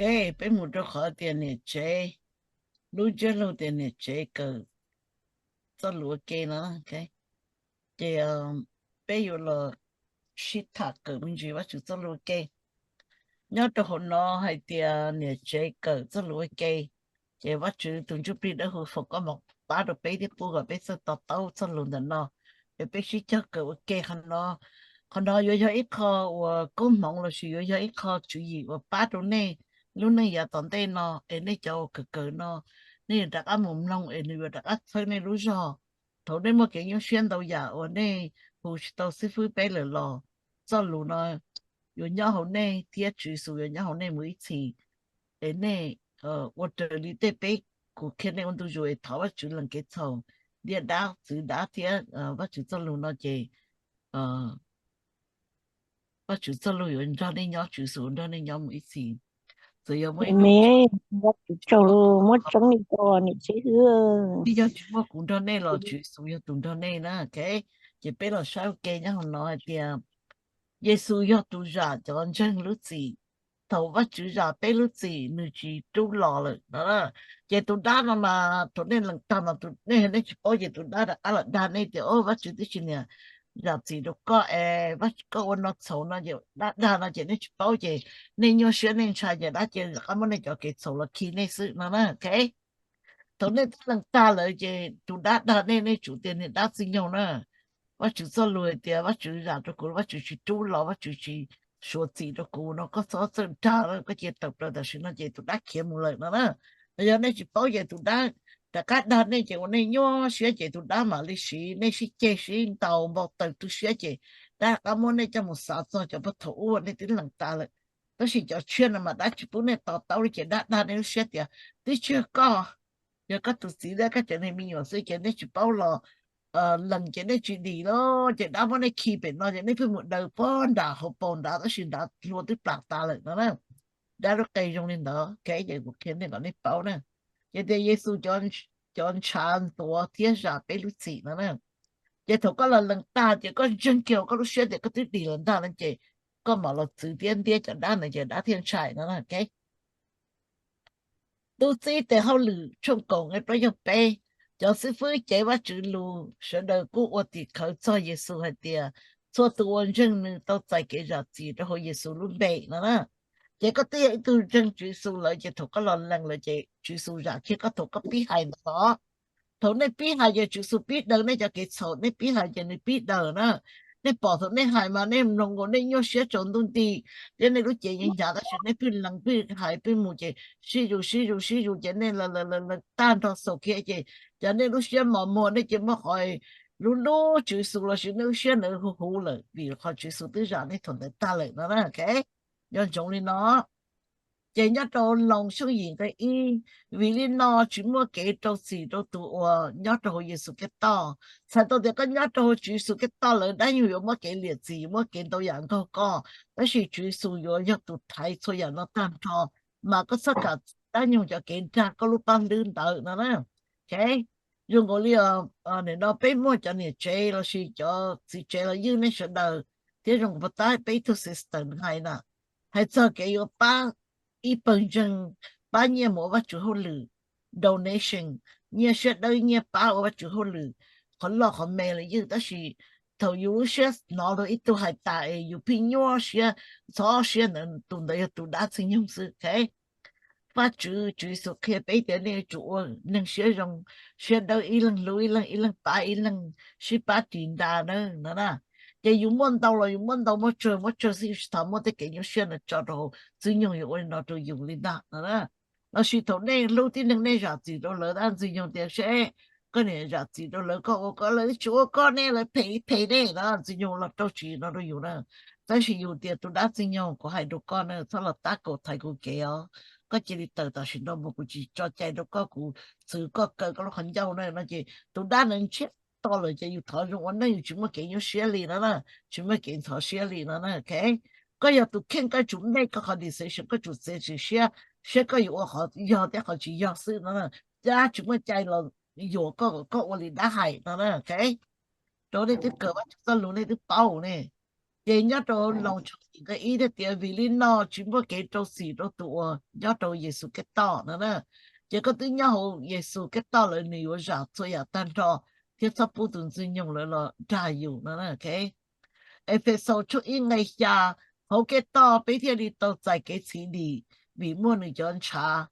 Peb mus rau qhov tias niam tsev, lub ntsiab lus tias niam tsev kawm txoj lus ua ke no. Ces peb yuav los sib tham kawm me ntsis Vajtswv txoj lus ua ke. Nyob rau hauv no hais tias niam tsev kawm txoj lus ua ke, ces Vajtswv tus Ntsuj Plig Dawb Huv foom koob hmoov pab rau peb thiab pub kom peb txawj to taub txoj lus ntawm no, es peb sib cog kawm ua ke qhov no. Qhov no yuav yog ib qho uas koob hmoov lossis yuav yog ib qho tswv yim uas pab rau nej lub neej yav tom ntej no, es nej cov uas kawm kawm no, nej yuav rov qab mus mloog es nws yuav rov qab txhawb nej lub zog. Thaum nej muaj kev nyuaj siab ntau yam uas nej hu tsis tau xib fwb peb lawm los txoj lus no yuav nyob hauv nej thiab Tswv Yexus yuav nyob hauv nej mus ib txhis. Es nej ua raws li tej peb kuv qhia nej ua ntu zus es thov Vajtswv lees kev txhaum, ntiab dab, txwv dab thiab Vajtswv txoj lus no ces Vajtswv txoj lus yuav nrog nej nyob, Tswv Yexus nrog nej nyob mus ib txhis. Txawm yog muaj ib hnub, muab tseeb li ko niam tsev, yog tsis muaj kuv nrog nej los Tswv Yexus yog tus nrog nej na. Ces peb los saib ua ke nyob hauv no hais tias Yexus yog tus zam cov ntseeg lub txim. Thaum Vajtswv zam peb lub txim nws tsis rub los lawm no. Ces tus dab no mas thaum nej lees tag mas nej, nej tsis paub ces tus dab rov qab los dag nej tias, o, Vajtswv twb tsis niam zam txim rau koj es koj ua no txhaum no ces dab dag no ces nej tsis paub ces nej nyuaj siab nej ntshai ces dab cia rov qab muab nej cov kev txhaum los khi nej xwb no na. Thaum nej twb lees tag lawm ces tus dab dag nej, nej tsum tias niag dab Txwj Nyoog na. Vajtswv txoj lus hais tias Vajtswv zam rau kuv, Vajtswv tsis rub los, Vajtswv tsis suav txim rau kuv no, koj txhob txawj dag, koj cia tawm plaws tam sim no ces tus dab khiav mus lawm no na. Yog nej tsis paub ces tus dab rov qab dag nej ces ua nej nyuaj siab ces tus dab mam li siv nej sib ceg sib ntaus npau taws tu siab ces dab rov qab muab nej coj mus xav txog cov pog thaum ub nej twb lees tas lawm. Tab sis cov tshiab no mas dab tsis pub nej to taub li ces dab dag nej lub siab tias twb tsis yog koj, yog koj tus txiv thiab koj cov niag me nyuam xwb ces nej tsis paub los lees ces nej tsis dim los ces dab muab nej khi pem no ces nej pheej mus daws pog nram hauv paus nrad tab sis nrad hlua twb plam tas lawm no na. Dab lub qe zoo li ntawd ces kuv qhia nej kom nej paub na. Ces tias Yexus cov ntshav ntxuav thiab zam peb lub txim no na. Ces thaum koj los lees tag ces koj ntseeg kiag hauv koj lub siab tias koj twb dim lawm ntag no ces koj mam los txwv thiab ntiab cov dab ntawd ces dab thiaj ntshai no na. Tub Txib Tes Hauj Lwm tshooj kaum nqe plaub caug peb, cov xib fwb cev Vajtswv lus sawv daws kuj ua tim khawv txog Yexus hais tias txhua tus uas ntseeg nws tau txais kev zam txim rau hauv Yexus lub npe no na. Ces koj twb yog ib tug ntseeg Tswv Yexus lawm ces thaum koj los lees lawm ces Tswv Yexus zam kiag koj thaum koj pib hais ntawd los. Thaum nej pib hais ces Tswv Yexus pib daws nej cov kev txhaum, nej pib hais ces nws pib daws na. Nej pom thaum nej hais mas nej mloog nkaus nej nyuaj siab tsaus ntuj nti thiab nej lub cev nyiav ncav tab sis nej pheej lees pheej hais pheej mus ces sib zus sib zus sib zus ces nej lees tag nrho xaus kiag ces cov nej lub siab mos muag nej ces muaj qhov lub lub Tswv Yexus lossis nej lub siab ntawd huv huv lawm vim qhov Tswv Yexus twb zam nej thaum ntawd tag lawm no na. Nco ntsoov li no. Ces nyob rau Loos tshooj yim nqe ib, vim li no tsis muaj kev rau txim rau tus uas nyob rau hauv Yexus Khetos. Txhais tau tias koj nyob rau hauv Tswv Yexus Khetos lawm dab nyoog yuav muab kev liam txim, yuav muab kev ntau yam nkaug koj, tab sis Tswv Yexus yuav yog tus thaiv txhua yam no tag nrho, mas koj txhob kam dab nyoog cov kev dag koj lub paj hlwb ntawd no na. Zoo nkaus li nim no peb muaj cov niam tsev lossis cov txiv tsev los ywj nej sawv daws, thiab zoo nkaus puas tab peb ib tug sister hais na, hais txog kev yuav pab ib pawg ntseeg, pab nyiaj mus ua Vajtswv hauj lwm, donation, nyiaj siab dawb nyiaj pab ua Vajtswv hauj lwm, qhov loj qhov me los ywj, tab sis thaum yus lub siab hnov rau ib tug hais tas es yus pheej nyuaj siab ntxhov siab ntawd, tus ntawd yog tus dab Txwj Nyoog xwb. Vajtswv, Tswv Yexus qhia peb tias nej yuav tsum ua neeg siab zoo, siab dawb, ib leeg hlub ib leeg, ib leeg pab ib leeg, sib pab ris nra na no na. Ces yus muaj ntau los yus muaj ntau, muaj tsawg muaj tsawg xwb, yus tsis tau muaj tej kev nyuaj siab no tso rau Txwj Nyoog yuav ua li no rau yus li ntag no na. Lossis thaum nej hlub tib neeg nej zam txim rau lawv tab Txwj Nyoog tias seb koj niam zam txim rau lawv, koj ua koj, lawv tsis ua koj ne, lawv phem phem ne no, Txwj Nyoog los rau tsis no rau yus na. Tab sis yus tias tus dab Txwj Nyoog, kuv hais rau koj na, txhob los tab kaum thaiv kuv kev os. Koj cia li tawm tam sim no mus, kuv tsis tso cai rau koj, kuv txwv koj kaw koj lub qhov ncauj na no ces tus dab ntawd ntsiag to lawm ces yus thov zoo ua neej yus tsis muaj kev nyuaj siab li no na, tsis muaj kev ntxhov siab li no na. Koj yog tus kheej koj tsum make koj qhov decision, koj tsum txiav txim siab, saib koj yuav ua qhov yog thiab qhov tsis yog xwb no na. Dab tsis muaj cai los yuam koj kom koj ua li dab hais no na. Rau nej twb kawm Vajtswv txoj lus nej twb paub ne. Ces nyob rau Loos tshooj yim nqe ib thiaj tias, vim li no tsis muaj kev rau txim rau tus uas nyob rau Yexus Khetos no na. Ces koj twb nyob hauv Yexus Khetos lawm, nws yuav zam txhua yam tag nrho thiab txhob pub tus ntxwg nyoog lawv los dag yus no. Efexaus tshooj ib nqe xya, hauv Khetos peb thiaj li tau txais kev txhiv dim vim muaj nws cov ntshav,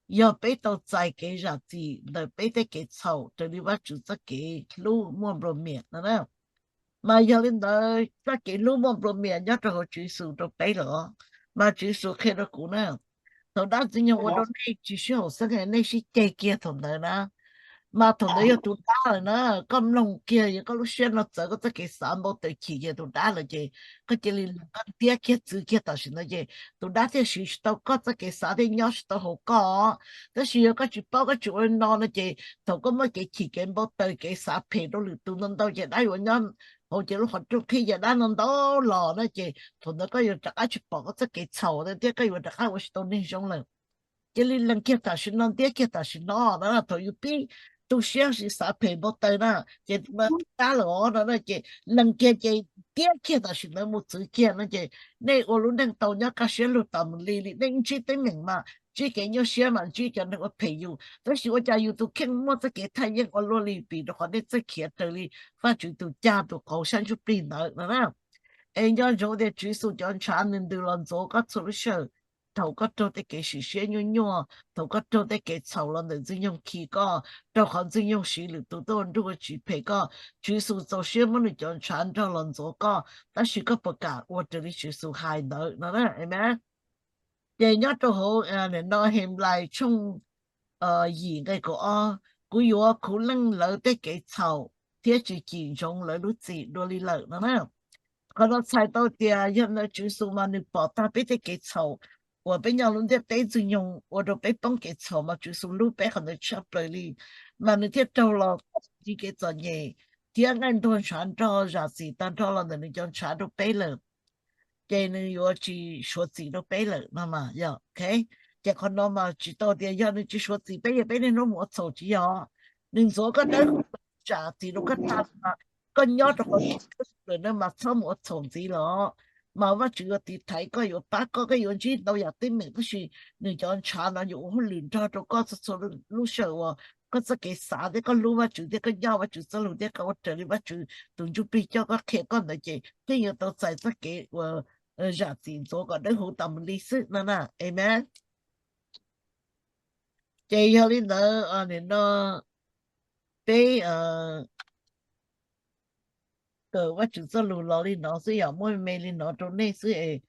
yog peb tau txais kev zam txim ntawm peb tej kev txhaum raws li Vajtswv txoj kev hlub muaj nplua mias no na. Mas yog li ntawd, txoj kev hlub muaj nplua mias nyob rau hauv Tswv Yexus rau peb lawm. Mas Tswv Yexus qhia rau kuv na, thaum dab ntxwg nyoog ua rau nej tsis sib haum xeeb, nej sib ceg kiag thaum ntawd na, mas thaum ntawd yog tus dab lawm na. Koj mloog kiag, yog koj lub siab no txawv, koj txoj kev xav npau taws chim kiag tus dab lawm ces koj cia li, koj ntiab kiag txwv kiag tam sim ntawd ces tus dab thiaj siv tsis tau koj txoj kev xav thiab nyob tsis tau hauv koj. Tab sis yog koj tsis paub, koj tsis ua li no no ces thaum koj muaj kev chim, kev npau taws, kev xav phem rau lwm tus ntau ntau ces dab yuav nyob hauv ces lub qhov rooj qhib ces dab no ntau los na ces thaum ntawd koj yuav rov qab tsis pom koj txoj kev txhaum thiab koj yuav rov qab ua tsis tau neeg zoo lawm. Cia li lees kiag tam sim no, ntiab kiag tam sim no na. Thaum yus pib tu siab xav phem npau taws na ces tus dab lawm os no ces lees kiag ces ntiab kiag tam sim ntawd mus txwv kiag no ces nej ua lub neej tau nyob kaj siab lug tas mus li li. Nej ntsib teeb meem mas, ntsib kev nyuaj siab mas, ntsib cov neeg ua phem yus, tab sis ua cas yus tus kheej muaj txoj kev thaj yeeb ua luaj li? Vim rau qhov nej txawj khiav raws li Vajtswv tus cag tus qauv sab ntsuj plig ntawd no na. Es nco ntsoov tias Tswv Yexus cov ntshav nws ntws los ntxuav koj txhua lub sij hawm thaum koj raug tej kev sim siab nyuaj nyuaj, thaum koj raug tej kev txhaum los ntawm ntxwg nyoog khi koj, rau qhov ntxwg nyoog siv lwm tus tuaj ua nruj ua tsiv phem koj. Tswv Yexus txaus siab muab nws cov ntshav nrog los ntxuav koj, tab sis koj puas kam ua raws li Tswv Yexus hais ntawd no na? Amen. Ces nyob rau hauv no Henplais tshooj yim nqe kaum ob, kuv yuav khuv leej lawv tej kev txhaum thiab tsis cim ntsoov lawv lub txim dua li lawm no na. Qhov no txhais tau tias yog ntawd Tswv Yexus mas nws pom tag peb tej kev txhaum uas peb nyob lub ntiaj teb ntxwg nyoog ua rau peb poob kev txhaum mas Tswv Yexus hlub peb qhov ntawd tshaj plaws li, mas nws thiaj raug los ntsib kev txom nyem thiab nqaij ntuag ntshav nrog zam txim tag nrho los ntawm nws cov ntshav rau peb lawm. Ces nws yuav tsis suav txim rau peb lawm no mas yog. Ces qhov no mas tsis tau tias yog nws tsis suav txim peb, yog peb niaj hnub mus ua txhaum, tsis yog. Nws ntxuav koj dawb huv, zam txim rau koj tag, koj nyob rau qhov lawm na mas txhob mus ua txhaum ntxiv los mas Vajtswv yuav tiv thaiv koj, yuav pab koj, koj yuav ntsib ntau yam teeb meem, tab sis nws cov ntshav no yuav ua hauj lwm nrog rau koj txhua txhua lub sij hawm uas koj txoj kev xav thiab koj hlub Vajtswv thiab koj nyob Vajtswv txoj lus thiab koj ua raws li Vajtswv tus ntsuj plig coj koj qhia koj ntawd ces pheej yuav tau txais txoj kev uas zam txim ntxuav kom dawb huv tas mus li xwb no na. Amen. Ces yog li ntawd, nim no peb kawm Vajtswv txoj lus los li no xwb, yog muab me li no rau nej xwb es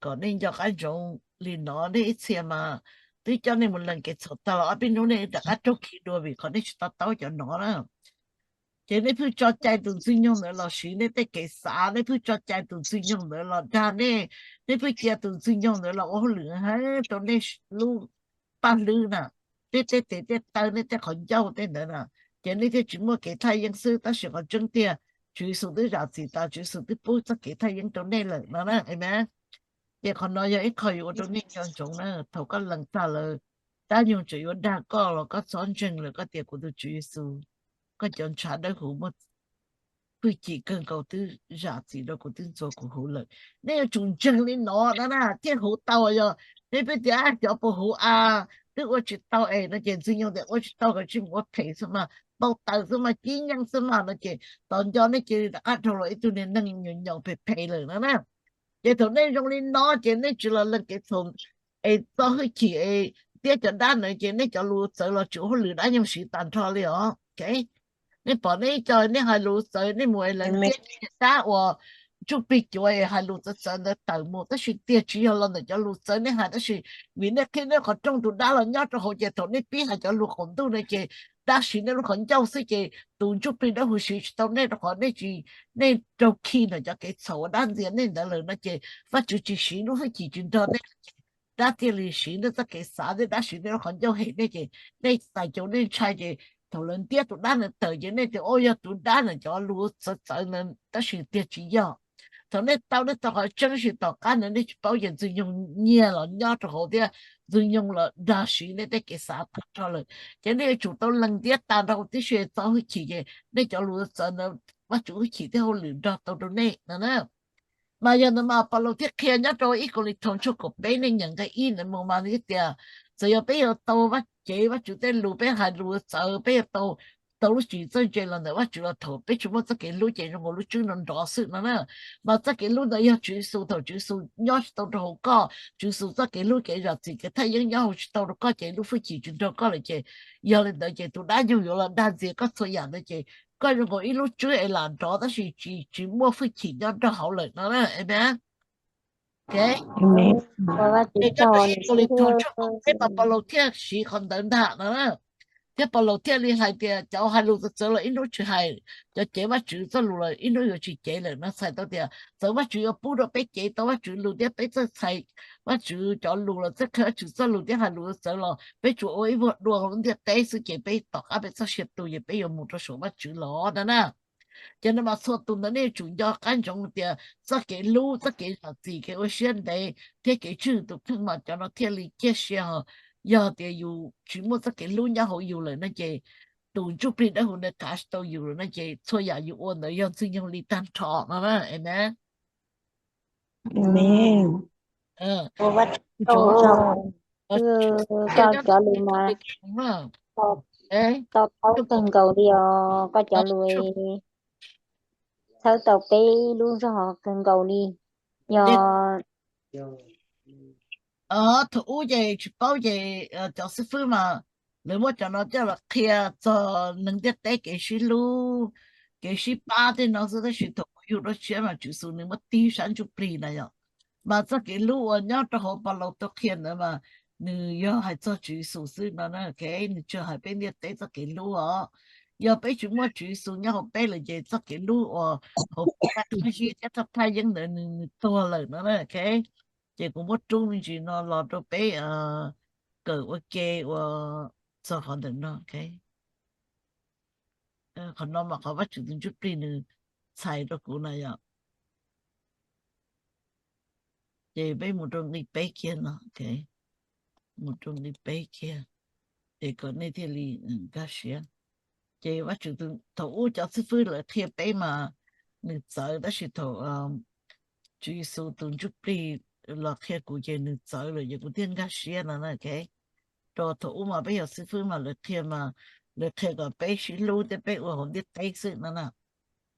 kom nej nco qab ntsoov li no. Nej ib txhia mas twb coj nej mus lees kev txhaum tag los ob peb hnub nej rov qab raug khi dua vim qhov nej tsis to taub cov no na. Ces nej pheej tso cai tus ntxwg nyoog ntawd los siv nej tej kev xav, nej pheej tso cai tus ntxwg nyoog ntawd los dag nej, nej pheej cia tus ntxwg nyoog ntawd los ua hauj lwm heev rau nej lub paj hlwb na, nej tej tes tej taw, nej tej qhov ncauj tej ntawd na, ces nej thiaj tsis muaj kev thaj yeeb xwb. Tab sis qhov tseeb tiag, Tswv Yexus twb zam txim tas, Tswv Yexus twb pub txoj kev thaj yeeb rau nej lawm no na. Amen. Ces qhov no yog ib qho yuav ua rau nej nco ntsoov na, thaum koj lees tag lawm, dab nyoog tseem yuav dag koj los koj txhob ntseeg lawm, koj tias kuv tus Tswv Yexus, koj cov ntshav dawb huv muaj hwj chim kawg nkaus twb zam txim rau kuv, twb ntxuav kuv huv lawm. Nej yuav tsum ntseeg li no na na thiaj huv tau. Yog nej pheej tias cov puas huv a, twb ua tsis tau es no ces ntxwg nyoog tias ua tsis tau, kav tsij mus ua phem xwb mas, npau taws xwb mas, cib nyeej xwb mas no ces tos nco nej cia li rov qab raug los ib tug niag neeg nyoos nyoos phem phem lawm no na. Ces thaum nej zoo li no ces nej tsis los lees kev txhaum es txo hwj chim es ntiab cov dab ntawd ces nej cov lus txawv los tsis ua hauj lwm, dab nyoog siv tag nrho li os. Nej pom nej ib co nej hais lus txawv, nej mus es lawv ntiab dab uas ntsuj plig cuav es hais lus txawv txawv ntawd tawm mus, tab sis tiag tsis yog los ntawm cov lus txawv nej hais, tab sis vim nej qhib nej qhov rooj, tus dab los nyob rau hauv ces thaum nej pib hais cov lus qaum ntuj no ces dab siv nej lub qhov ncauj xwb ces tus ntsuj plig dawb huv siv tsis tau nej, rau qhov nej tsis, nej raug khi ntawm cov kev txhaum uas dab ntxias nej ntawd lawm no ces Vajtswv tsis siv lub hwj chim tsis nrog nej, dab thiaj li siv nej txoj kev xav thiab dab siv nej lub qhov ncauj hem nej ces nej txais caus nej ntshai ces thaum lawv ntiab tus dab ntawd tawm ces nej tias, o, yog tus dab ntawd cov lus txawv txawv ntawd, tab sis tiag tsis yog. Thaum nej tau, nej tau qhov tseeb sis tom qab ntawd nej tsis paub ces ntxwg nyoog nyiag los nyob rau hauv thiab ntxwg nyoog los dag siv nej tej kev xav tag nrho lawm. Ces nej yuav tsum tau lees ntiab tas nrho huv tib si, txo hwj chim ces nej cov lus txawv ntawd Vajtswv hwj chim thiab hauj lwm nrog tau rau nej no na. Mas yog ntawd mas Paulus thiaj qhia nyob rau ib Kauleethaus tshooj kaum peb, nej nyeem nqe ib ntawd mus mas nws tias, txawm yog peb yuav tau Vajtswv, Vajtswv tej lus, peb hais lus txawv, peb yuav tau, tau lub tswv yim txawj ntse los ntawm Vajtswv los thaum peb tsis muaj txoj kev hlub ces zoo nkaus lub tswb no nrov xwb no na. Mas txoj kev hlub ntawd yog Tswv Yexus, thaum Tswv Yexus nyob tsis tau rau hauv koj, Tswv Yexus txoj kev hlub kev zam txim kev thaj yeeb nyob hauv tsis tau rau koj ces lub hwj chim tsis nrog koj lawm ces, yog li ntawd ces tus dab nyoog yuav los dag ntxias koj txhua yam ntawd ces koj zoo nkaus ib lub tswb es lam nrov tab sis tsis, tsis muaj hwj chim nyob nrog hauv lawm no na. Amen. Ces nyob rau ib Kauleethaus tshooj kaum peb mas Paulus thiaj siv qhov ntawd ntag no na. Thiab Paulus thiaj li hais tias cov hais lus txawv txawv los ib hnub tsis hais, cov cev Vajtswv txoj lus los ib hnub yuav tsis cev lawm no, txhais tau tias txawm Vajtswv yuav pub rau peb cev tau Vajtswv lus thiab peb txawj txhais Vajtswv cov lus los txawj qhia Vajtswv txoj lus thiab hais lus txawv los peb tsuas ua ib vuag dua hauv lub ntiaj teb xwb ces peb tom qab peb txoj sia tu ces peb yuav mus rau saum Vajtswv los no na. Ces no mas txhua tus ntawd nej yuav tsum nco qab ntsoov tias txoj kev hlub, txoj kev zam txim, kev ua siab ntev thiab kev tswj tus kheej mas cov no thiaj li ciaj sia. Yog tias yus tsis muaj txoj kev hlub nyob hauv yus lawm no ces tus ntsuj plig dawb huv ntawd kav tsis tau yus lawm no ces txhua yam yus ua ntawd yog ntxwg nyoog li tag nrho no na. Amen. Koj cov lus mas tau thaub kawg nkaus li os, koj cov lus txhawb tau peb lub zog kawg nkaus li. Yog thaum ub ces tsis paub ces cov xib fwb mas lawv muab cov no coj los qhia txog neeg ntiaj teb kev sib hlub, kev sib pab tej no xwb, tab sis thaum kuv yug dua tshiab mas Tswv Yexus nws muab tig sab ntsuj plig na yom. Mas txoj kev hlub uas nyob rau hauv Paulus tau qhia ntawd mas nws yog hais txog Tswv Yexus xwb no na. Nws tsis hais peb ntiaj teb txoj kev hlub os. Yog peb tsis muaj Tswv Yexus nyob hauv peb lawm ces txoj kev hlub uas hauv peb thaj yeeb thiab thaj thaj yeeb ntawd nws tuag lawm no na. Ces kuv muab rub me ntsis no los rau peb kawm ua ke ua txog qhov ntawm no. Qhov no mas qhov Vajtswv tus ntsuj plig nws txhais rau kuv na yom. Ces peb mus rau nqe peb kiag no, mus rau nqe peb kiag, ces kom nej thiaj li nkag siab. Ces Vajtswv thaum ub cov xib fwb lawv qhia peb mas nws txawv, tab sis thaum Tswv Yexus tus ntsuj plig los qhia kuv ces nws txawv lawm ces kuv thiaj nkag siab no na. Rau thaum ub mas peb yog xib fwb mas lawv qhia mas lawv qhia kom peb sib hlub thiab peb ua hauv ntiaj teb xwb no na.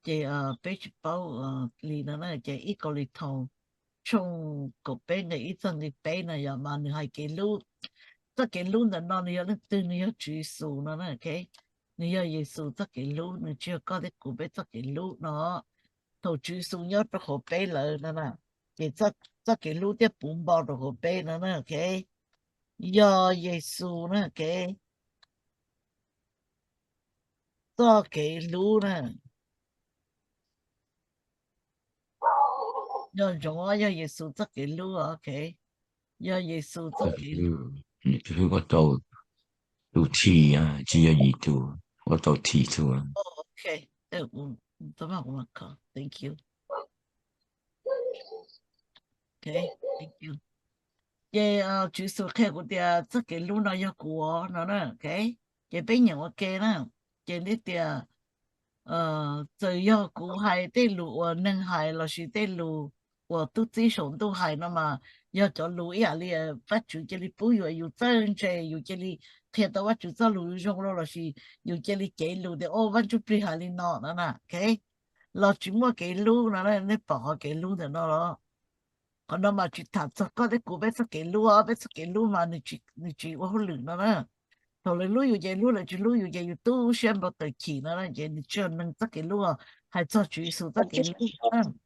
Ces peb tsis paub li no na. Ces ib Kauleethaus tshooj kaum peb nqe ib txog nqe peb no yog mas nws hais kev hlub, txoj kev hlub ntawm no nws yog leej twg? Nws yog Tswv Yexus no na. Nws yog Yexus txoj kev hlub, nws tsis yog koj thiab kuv peb txoj kev hlub no. Thaum Tswv Yexus nyob rau hauv peb lawm no na, ces txoj kev hlub thiaj puv npo rau hauv peb no na. Yog Yexus na, txoj kev hlub na. Nco ntsoov, yog Yexus txoj kev hlub, ok. Yog Yexus txoj kev hlub. Ua tau tus thim, tsis yog yim tus, ua tau thim tug. Ok, thank you. Ces Tswv Yexus qhia kuv tias txoj kev hlub no yog kuv no na. Ces peb nyeem ua ke na. Ces nws tias, txawm yog kuv hais tej lus uas neeg hais lossis tej lus uas tub txib saum ntuj hais no mas yog cov lus ib yam li Vajtswv cia li pub yus, yus txawj ntse, yus cia li qhia tau Vajtswv txoj lus zoo los lossis yus cia li cev lus tias, o, Vaj Ntsuj Plig hais li no no na, ok. Los tsis muaj kev hlub no, nej pom qhov kev hlub ntawm no los? Qhov no mas tsis tham txog koj thiab kuv peb txoj kev hlub, peb txoj kev hlub mas nws tsis ua hauj lwm no na. Thaum lawv hlub yus ces hlub, lawv tsis hlub yus ces yus tu siab npau taws chim no na, ces nws tsis yog neeg txoj kev hlub, hais txog Tswv Yexus txoj kev hlub.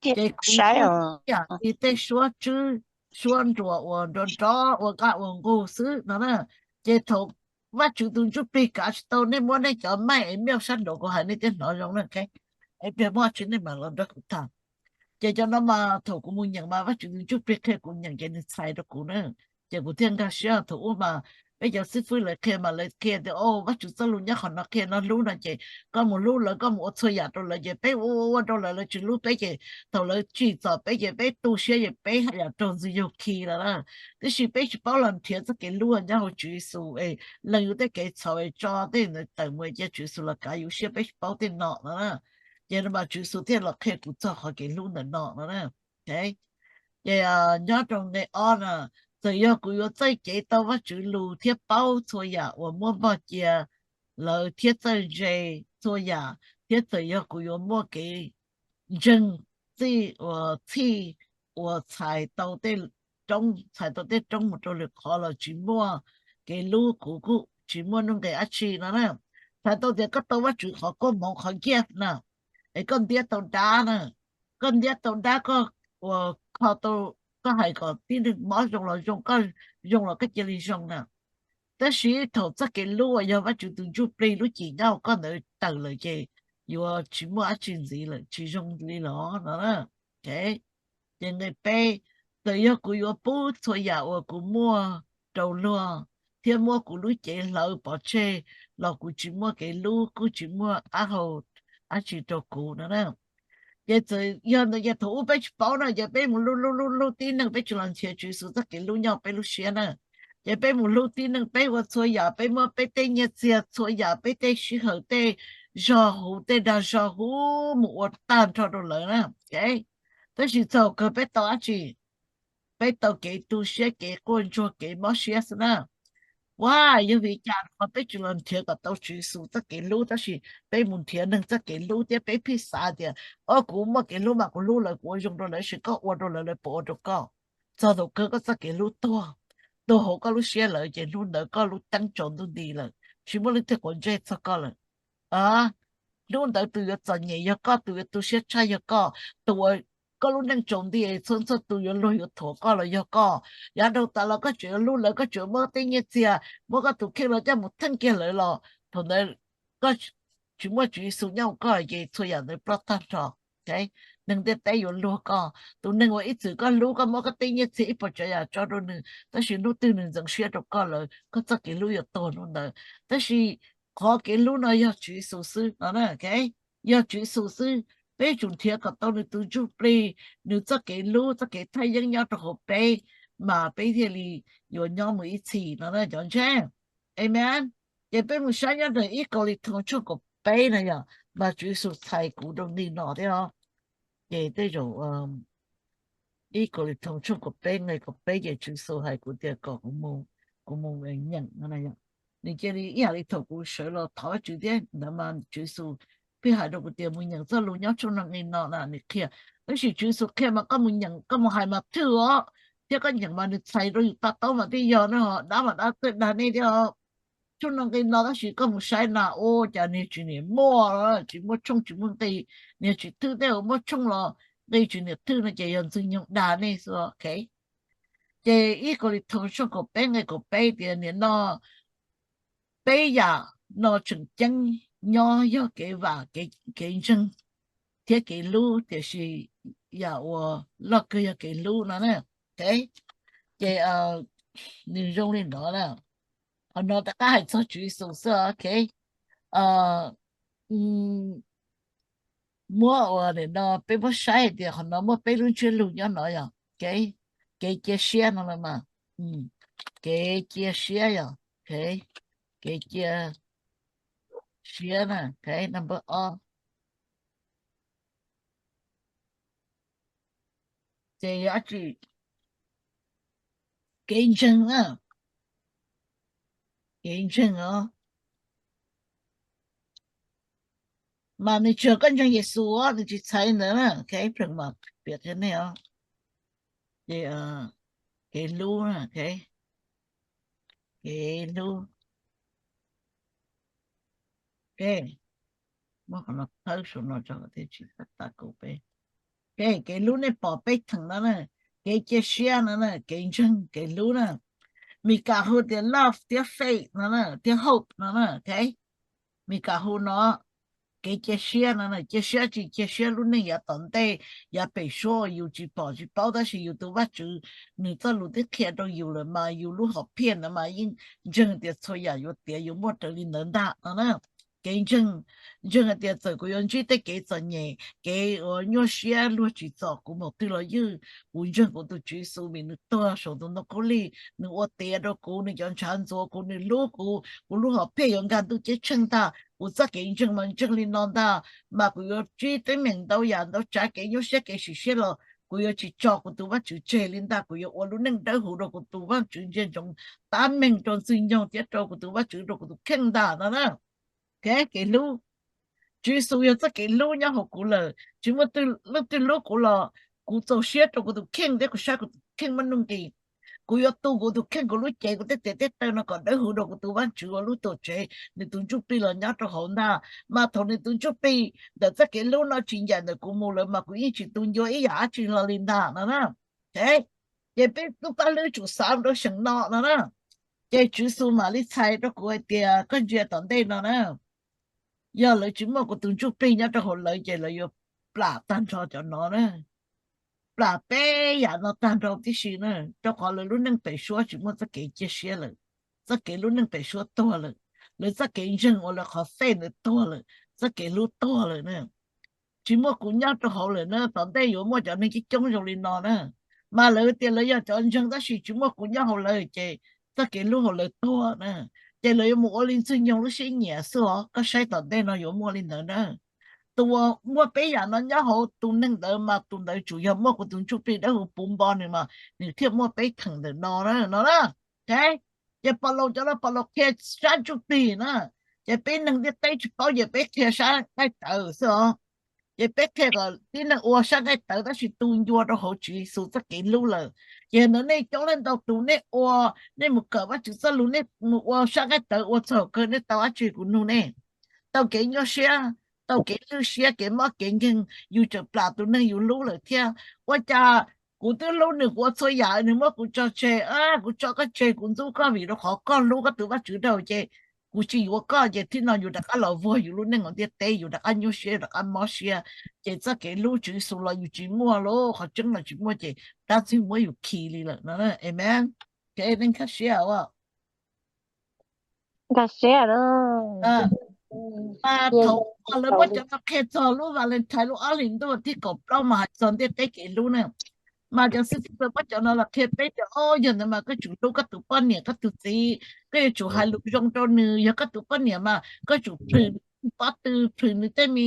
Ces kuv saib yam li tej suab tswb, suab nruas uas nrov nrov ua nqaj ua nqug xwb no na. Ces thaum Vajtswv tus Ntsuj Plig kav tsis tau nej muab nej cov maij es miaj sab nraud kuv hais nej thiaj hnov zoo na, ok. Es pliag muaj tsi nej mam los nrog kuv tham. Ces cov no mas thaum kuv mus nyeem mas Vajtswv tus Ntsuj Plig qhia kuv nyeem ces nws txhais rau kuv na. Ces kuv thiaj nkag siab. Thaum ub mas peb cov xib fwb lawv qhia mas lawv qhia tias, o, Vajtswv txoj lus nyob qhov no qhia no hlub no ces koj mus hlub lawv, koj mus ua txhua yam rau lawv ces peb ua ua rau lawv, lawv tsis hlub peb ces thaum lawv tsim txom peb ces peb tu siab ces peb haj yam raug ntxwg nyoog khi lawm na. Tiam sis peb tsis paub los nrhiav txoj kev hlub nyob hauv Tswv Yexus es lees yus tej kev txhaum es tso tej ntawd tawm mus cia Tswv Yexus los kav yus siab, peb tsis paub tej no no na. Ces no mas Tswv Yexus thiaj los qhia kuv txog qhov kev hlub ntawm no no. Ces nyob rau nqe ob na, txawm yog kuv yuav txawj cev tau Vajtswv lus thiab paub txhua yam uas muaj npog cia lawv thiab txawj ntse txhua yam, thiab txawm yog kuv yuav muaj kev ntseeg txij uas txhij uas txhais tau tej roob, txhais tau tej roob mus rau lwm qhov los tsis muaj kev hlub, kuv kuj tsis muaj nuj nqis dab tsi no na. Txhais tau tias koj tau Vajtswv qhov koob hmoov qhov gift na, es koj ntiab tau dab na, koj ntiab tau dab, koj ua kho tau, koj hais kom tib neeg mob zoo los zoo, koj zoo los koj cia li zoo na. Tab sis thaum txoj kev hlub uas yog Vajtswv tus ntsuj plig lub cim nyob hauv koj ntawd tawm lawm ces yuav tsis muaj dab tsi ntxiv lawm, tsis zoo li los no. Ces nqe peb, txawm yog kuv yuav pub txhua yam uas kuv muaj rau luag thiab muab kuv lub cev hlawv pov tseg los kuv tsis muaj kev hlub, kuj tsis muaj qab hau dab tsi rau kuv no na. Ces txawm yog ntawd ces thaum ub peb tsis paub na, ces peb mus hlub hlub hlub hlub tib neeg, peb tsis los nrhiav Tswv Yexus txoj kev hlub nyob peb lub siab na. Ces peb mus hlub tib neeg, peb ua txhua yam, peb muab peb tej nyiaj txiag txhua yam, peb tej sij hawm, tej zog huv, tej dag zog huv mus ua tag nrho rau lawv na. Tab sis txog kawg peb tau dab tsi? Peb tau kev tu siab, kev quaj ntsuag, kev mob siab xwb na. Ua yog vim li cas qhov peb tsis los nrhiav kom tau Tswv Yexus txoj kev hlub, tab sis peb mus nrhiav neeg txoj kev hlub thiab peb pheej xav tias, o, kuv muaj kev hlub mas kuv hlub lawv, kuv ua zoo rau lawv, tab sis koj ua rau lawv, lawv puas ua rau koj? Txog thaum kawg koj txoj kev hlub tuag, tuag hauv koj lub siab lawm ces hnub ntawd koj lub teeb tsaus ntuj nti lawm, tsis muaj leej twg quav ntsej txog koj lawm. Hnub ntawd tus yuav txom nyem yog koj, tus yuav tu siab tshaj yog koj, tus uas koj lub neej tsaus nti txhua txhua tus yuav luag yuav thuam koj los yog koj. Yav dhau tas los koj tseem yuav hlub lawv, koj tseem muab tej nyiaj txiag, muab koj tus kheej los coj mus theej kiag lawv los thaum ntawd koj tsis muaj Tswv Yexus nyob hauv koj ces txhua yam ntawd ploj tag nrho. Neeg ntiaj teb yuav luag koj. Tus neeg uas ib txwm koj hlub, koj muab koj tej nyiaj txiag ib puas tsav yam tso rau nws, tab sis hnub twg nws ntxeev siab rau koj lawm, koj txoj kev hlub yuav tuag hnub ntawd. Tab sis qhov kev hlub no yog Tswv Yexus xwb no, yog Tswv Yexus xwb. Peb yuav tsum nrhiav kom tau nws tus ntsuj plig, nws txoj kev hlub, txoj kev thaj yeeb nyob rau hauv peb, mas peb thiaj li yuav nyob mus ib txhis no cov ntseeg. Amen. Ces peb mus saib nyob ntawm ib Kauleethoos tshooj kaum peb na yom, mas Tswv Yexus txhais kuv rau nqi no thiab os. Ces tej zaum ib Kauleethoos tshooj kaum peb nqe kaum peb ces Tswv Yexus hais kuv tias kom kuv mus nyeem no. Nws cia li ib yam li thaum kuv sawv los thov Vajtswv thiab ntawd mas Tswv Yexus pheej hais rau kuv tias mus nyeem txoj lus nyob tshooj no nqi no na, nws qhia. Tab sis Tswv Yexus qhia mas koj mus nyeem, koj mus hais mas thwj os, thiab koj nyeem mas nws txhais rau yus to taub mas thiaj yog na, dab mas dab txawj dag nej thiab os. Tshooj no nqi no tab sis koj mus saib na, ua cas niag tsis niam muaj, tsis muaj tshooj tsis muaj nqi, niag tsis thwj tej uas muaj tshooj los nqi tsis niam thwj no ces yog Ntxwg Nyoog dag nej xwb. Ces ib Kauleethoos tshooj kaum peb nqe kaum peb tias nim no peb yam no tseem ceeb nyob yog kev vam, kev ntseeg thiab kev hlub, tiam sis yam uas loj kawg yog kev hlub no. Ces nws zoo li no na. Qhov no rov qab hais txog Tswv Yexus xwb. Muab ua nim no peb muab saib hais tias qhov no muaj peb lub ntsiab lus nyob no yog kev cia siab no los mas, kev cia siab yog, kev cia siab na, number ob. Ces yog dab tsi? Kev ntseeg na, kev ntseeg os. Mas nws tsis yog koj ntseeg Yexus os, nws tsis txhais ntawd na. Ces piav qhia nej os. Ces kev hlub na, kev hlub. Muab qhov no khawb saum no tso thiaj tsis tas kaum peb. Kev hlub nej pom peb theem no na, kev cia siab no na, kev ntseeg, kev hlub na. Mis Kas hu tias love thiab faith no na, thiab hope no na. Mis Kas hu no, kev cia siab no na, cia siab tsis cia siab lub neej yav tom ntej, yav pem suab uas yus tsis pom tsis paub, tab sis yus tus Vajtswv nws txoj lus twb qhia rau yus lawm mas yus lub hom phiaj ntawd mas yeej ntseeg tias txhua yam yuav tiav yuav muaj raws li ntawd ntag no na. kev ntseeg, ntseeg hais tias txawm kuv yuav ntsib tej kev txom nyem, kev uas nyuaj siab luag tsim txom kuv npaum twg los ywj, kuv ntseeg kuv tus Tswv Yexus vim nws tuag saum tus ntoo khaub lig, nws ua tiav rau kuv, nws cov ntshav ntxuav kuv, nws hlub kuv, kuv lub hom phiaj yuav nkag ntuj ceeb tsheej ntag. Kuv txoj kev ntseeg mas ntseeg li no ntag, mas kuv yuav ntsib teeb meem ntau yam ntau tsav kev nyuaj siab kev sim siab los kuv yuav tsis tso kuv tus Vajtswv tseg li ntag. Kuv yuav ua lub neej dawb huv rau kuv tus Vajtswv, ntsia ntsoov tab meeg rau Ntxwg Nyoog thiab rau kuv tus Vajtswv, rau kuv tus kheej ntag no na. Kev hlub, Tswv Yexus yog txoj kev hlub nyob hauv kuv lawm, tsis muaj leej twg hlub kuv los kuv txaus siab rau kuv tus kheej thiab kuv saib kuv tus kheej muaj nuj nqis. Kuv yuav tu kuv tus kheej, kuv lub cev, kuv tej tes tej taw no kom dawb huv rau kuv tus Vajtswv ua lub tuam tsev, nws tus Ntsuj Plig los nyob rau hauv ntag. Mas thaum nws tus Ntsuj Plig ntawm txoj kev hlub no tsis ncaim ntawm kuv mus lawm mas kuv yeej tsis tu ncua ib yam dab tsi hlo li ntag no na. Ces peb tub pab hlwb tsum xav rau seem no no na. Ces Tswv Yexus mam li txhais rau kuv hais tias koj ntsia tom ntej no na, yog lawv tsis muaj kuv tus Ntsuj Plig nyob rau hauv lawv ces lawv yuav plam tag nrho cov no na, plam peb yam no tag nrho tib si na, rau qhov lawv lub neej pem suab tsis muaj txoj kev cia siab lawm, txoj kev lub neej pem suab tuag lawm, lawv txoj kev ntseeg uas lawv qhov faith ntawd tuag lawm, txoj kev hlub tuag lawm na. Tsis muaj kuv nyob rau hauv lawm na, tom ntej yuav muaj cov neeg coob coob zoo li no na. Mas lawv tias lawv yog cov ntseeg tab sis tsis muaj kuv nyob hauv lawv ces txoj kev hlub hauv lawv tuag na. Ces lawv yuav mus ua li Ntxwg Nyoog lub siab nyiam xwb os, koj saib tom ntej no yuav muaj li ntawd na. Tus uas muaj peb yam no nyob hauv tus neeg ntawd mas tus ntawd tsuas yog muaj kuv tus Ntsuj Plig dawb huv puv npo nws mas nws thiaj muaj peb theem ntawm no na no na. Ces Pov Laus cov no Pov Laus qhia sab Ntsuj Plig na, ces peb neeg ntiaj teb tsis paub ces peb qhia sab nqaij tawv xwb os. Ces peb qhia kom tib neeg ua sab nqaij tawv tab sis tu ncua rau hauv Tswv Yexus txoj kev hlub lawm. Ces ntawd nej coob leej ntau tus nej ua, nej mus kawm Vajtswv txoj lus, nej mus ua sab nqaij tawv ua txog kawg nej tau dab tsi kuv nug nej? Tau kev nyuaj siab, tau kev lwj siab, kev mob kev nkeeg, yus tseem plam tus neeg yus hlub lawm thiab. Ua cas kuv twb hlub nws, kuv ua txhua yam nws muab kuv tso tseg, kuv tso koj tseg, kuv ntxub koj vim rau qhov koj hlub koj tus Vajtswv dhau ces kuv tsis yuav koj, ces thaum no yus rov qab los vuag yus lub neej hauv ntiaj teb, yus rov qab nyuaj siab, rov qab mob siab. Ces txoj kev hlub Tswv Yexus los yus tsis muaj lawm, qhov tseeb los tsis muaj ces dab tsi muab yus khi li lawm no. Amen. Nkag siab, nkag siab. Mas thaum lawv muab cov no qhia txog lub Valentine lub ob hlis ntuj thib kaum plaub mas hais txog ntiaj teb kev hlub na. Mas cov xib fwb muab cov no los qhia peb tias, o, yog ntawd mas koj tsum hlub koj tus poj niam koj tus txiv, koj yuav tsum hais lus zoo rau nws. Yog koj tus poj niam mas koj tsum plhws nws pob tw, plhws nws tej me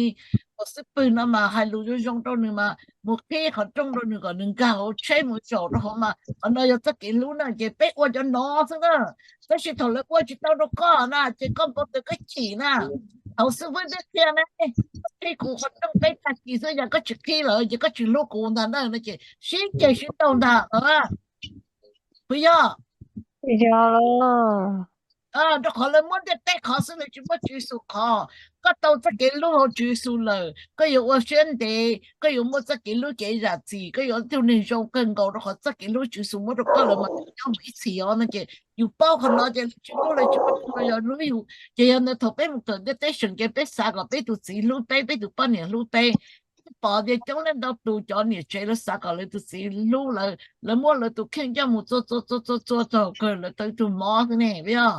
xub pwg no mas hais lus zoo zoo rau nws mas mus qhib qhov rooj rau nws kom nws nkag hauv tsheb mus zaum rau hauv mas qhov no yog txoj kev hlub na. Ces peb ua cov no xwb na. Tab sis thaum lawv ua tsis tau rau koj na ces koj npau taws koj chim na. Thaum xib fwb twb qhia na, koj qhib kuv qhov rooj peb tag kis xwb, yog koj tsis qhib lawm ces koj tsis hlub kuv ntag na no ces sib ceg sib ntaug ntag no. Puas yog? Rau qhov lawv muab ntiaj teb qhov xwb, lawv tsis muab Tswv Yexus qhov. Koj tau txoj kev hlub hauv Tswv Yexus lawm, koj yuav ua siab ntev, koj yuav muaj txoj kev hlub kev zam txim, koj yuav ua tug neeg zoo kawg nkaus rau qhov txoj kev hlub Tswv Yexus muab rau koj lawm mas nyob mus ib txhis os no ces yus paub qhov no ces lawv tsis hlub, lawv tsis hlub los yog hlub yus. Ces yog ntawd thaum peb mus kawm ntiaj teb seem ces peb xav kom peb tus txiv hlub peb, peb tus poj niam hlub peb. Peb pom tias coob leej ntau tus cov niam tsev lawv xav kom lawv tus txiv hlub lawv, lawv muab lawv tus kheej coj mus txua txua txua txua txua txog kawg lawv tau ib tug mob xwb ne, puas yog?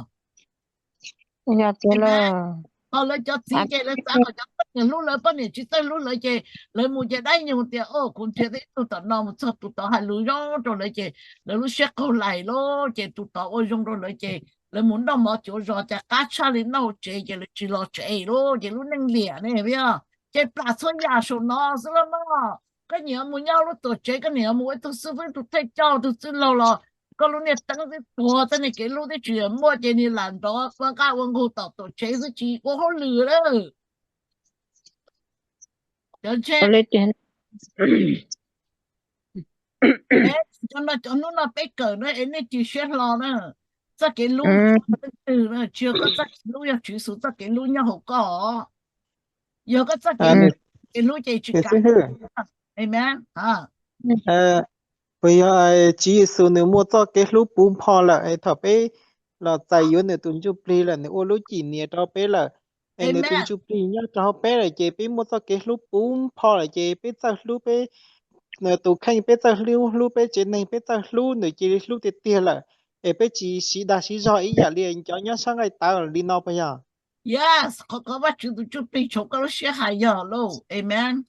Ho lawv cov txiv ces lawv xav kom cov poj niam hlub lawv, poj niam tsis txawj hlub lawv ces lawv mus ces dab nyoog tias, o, kuv nrhiav tau ib tug tom no mus txog tus tod hais lus zoo rau lawv ces lawv lub siab qaug lais lawm ces tus tod ua zoo rau lawv ces lawv mus noj mov cuav zos cas qab tshaj li noj hauv tsev ces lawv tsis los tsev lawm ces lub neej liam ne, puas yog? Ces plam txhua yam saum no xwb los mas. Koj niam mus nyob lub tuam tsev, koj niam mus ua ib tug xib fwb, tus thawj coj, tus txwj laug los koj lub niag teeb twb tuag, txoj niag kev hlub twb tsis muaj ces niag lam nrov ua nqaj ua nqug tom tuam tsev xwb tsis ua hauj lwm lawm. Cov ntshe cov no cov hnub no peb kawm na es nej cia siab hlo na. Txoj kev hlub leej twg na, tsis yog koj txoj kev hlub, yog Tswv Yexus txoj kev hlub nyob hauv koj. Yog koj txoj kev, kev hlub ces tsis kam. Amen. Puas yog Tswv Yexus nws muaj txoj kev hlub puv npo lawm es thaum peb los txais yuav nws tus ntsuj plig lawm, nws ua lub cim niam rau peb lawm, es nws tus ntsuj plig nyob rau hauv peb lawm ces peb muaj txoj kev hlub puv npo lawm ces peb txawj hlub peb, nws tus kheej, peb txawj hlub, hlub peb tsev neeg, peb txawj hlub nws cia li hlub tiag tiag lawm. Es peb tsis siv dag siv zog ib yam li cov nyob sab nqaij tawv li no puas yog? Yes, qhov ko Vajtswv tus ntsuj plig tshoov koj lub siab hais yog lauj. Amen.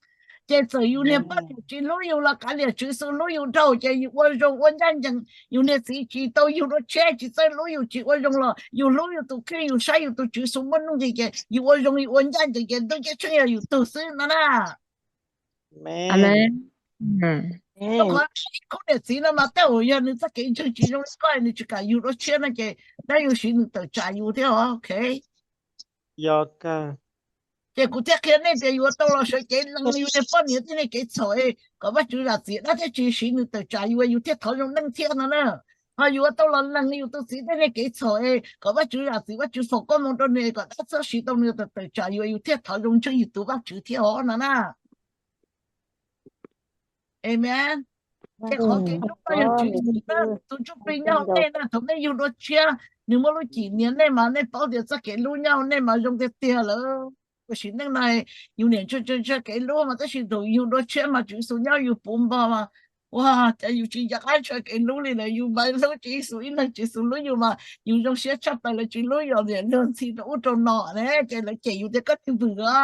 Ces txawm yus niag poj niam tsis hlub yus los kav liam, Tswv Yexus hlub yus dhau ces yus ua zoo ua ncaj ncees, yus niag txiv tsis tau yug dua tshiab tsis txawj hlub yus tsis ua zoo los yus hlub yus tus kheej, yus saib yus tus Tswv Yexus muaj nuj nqis ces yus ua zoo yus ua ncaj ncees ces ntuj ceeb tsheej yog yus tug xwb no na. Amen. Rau qhov ib khub niam txiv no mas tej zaum yog nws txoj kev ntseeg tsis zoo li koj nws tsis kam yug dua tshiab no ces dab yus siv nws tawm tsam yus thiab os, ok. Ces kuv thiaj qhia nej tias yuav tau los sawv cev lees yus niag poj niam tej niag kev txhaum kom Vajtswv zam txim dab thiab tsis siv nws tawm tsam yus, yus thiaj thov zoo neej thiab no na. Ho yuav tau los lees yus tus txiv tej niag kev txhaum kom Vajtswv zam txim, Vajtswv foom koob hmoov rau nws kom dab txhob siv tau nws tawm tsam yus, yus thiaj thov zoo ntseeg yus tus Vajtswv thiab os no na. Amen. Ces qhov kev hlub no yog Tswv Yexus tus ntsuj plig nyob hauv nej na, thaum nej yug dua tshiab nws muaj lub cim nias nej mas nej paub tias txoj kev hlub nyob hauv nej mas zoo tiag tiag lawm. Tiam sis neej no yus niam ntshaw ntshaw kev hlub mas tab sis thaum yug dua tshiab mas Tswv Yexus nyob yus puv npo mas ua cas yus tsis nco qab ntshaw kev hlub li lawm, yus mas hlub Tswv Yexus ib leeg, Tswv Yexus hlub yus mas yus zoo siab tshaj plaws, lawv tsis hlub yus niam luag ntxhi rau ub rau no ne, ces lawv cem yus tias koj twg vwm a,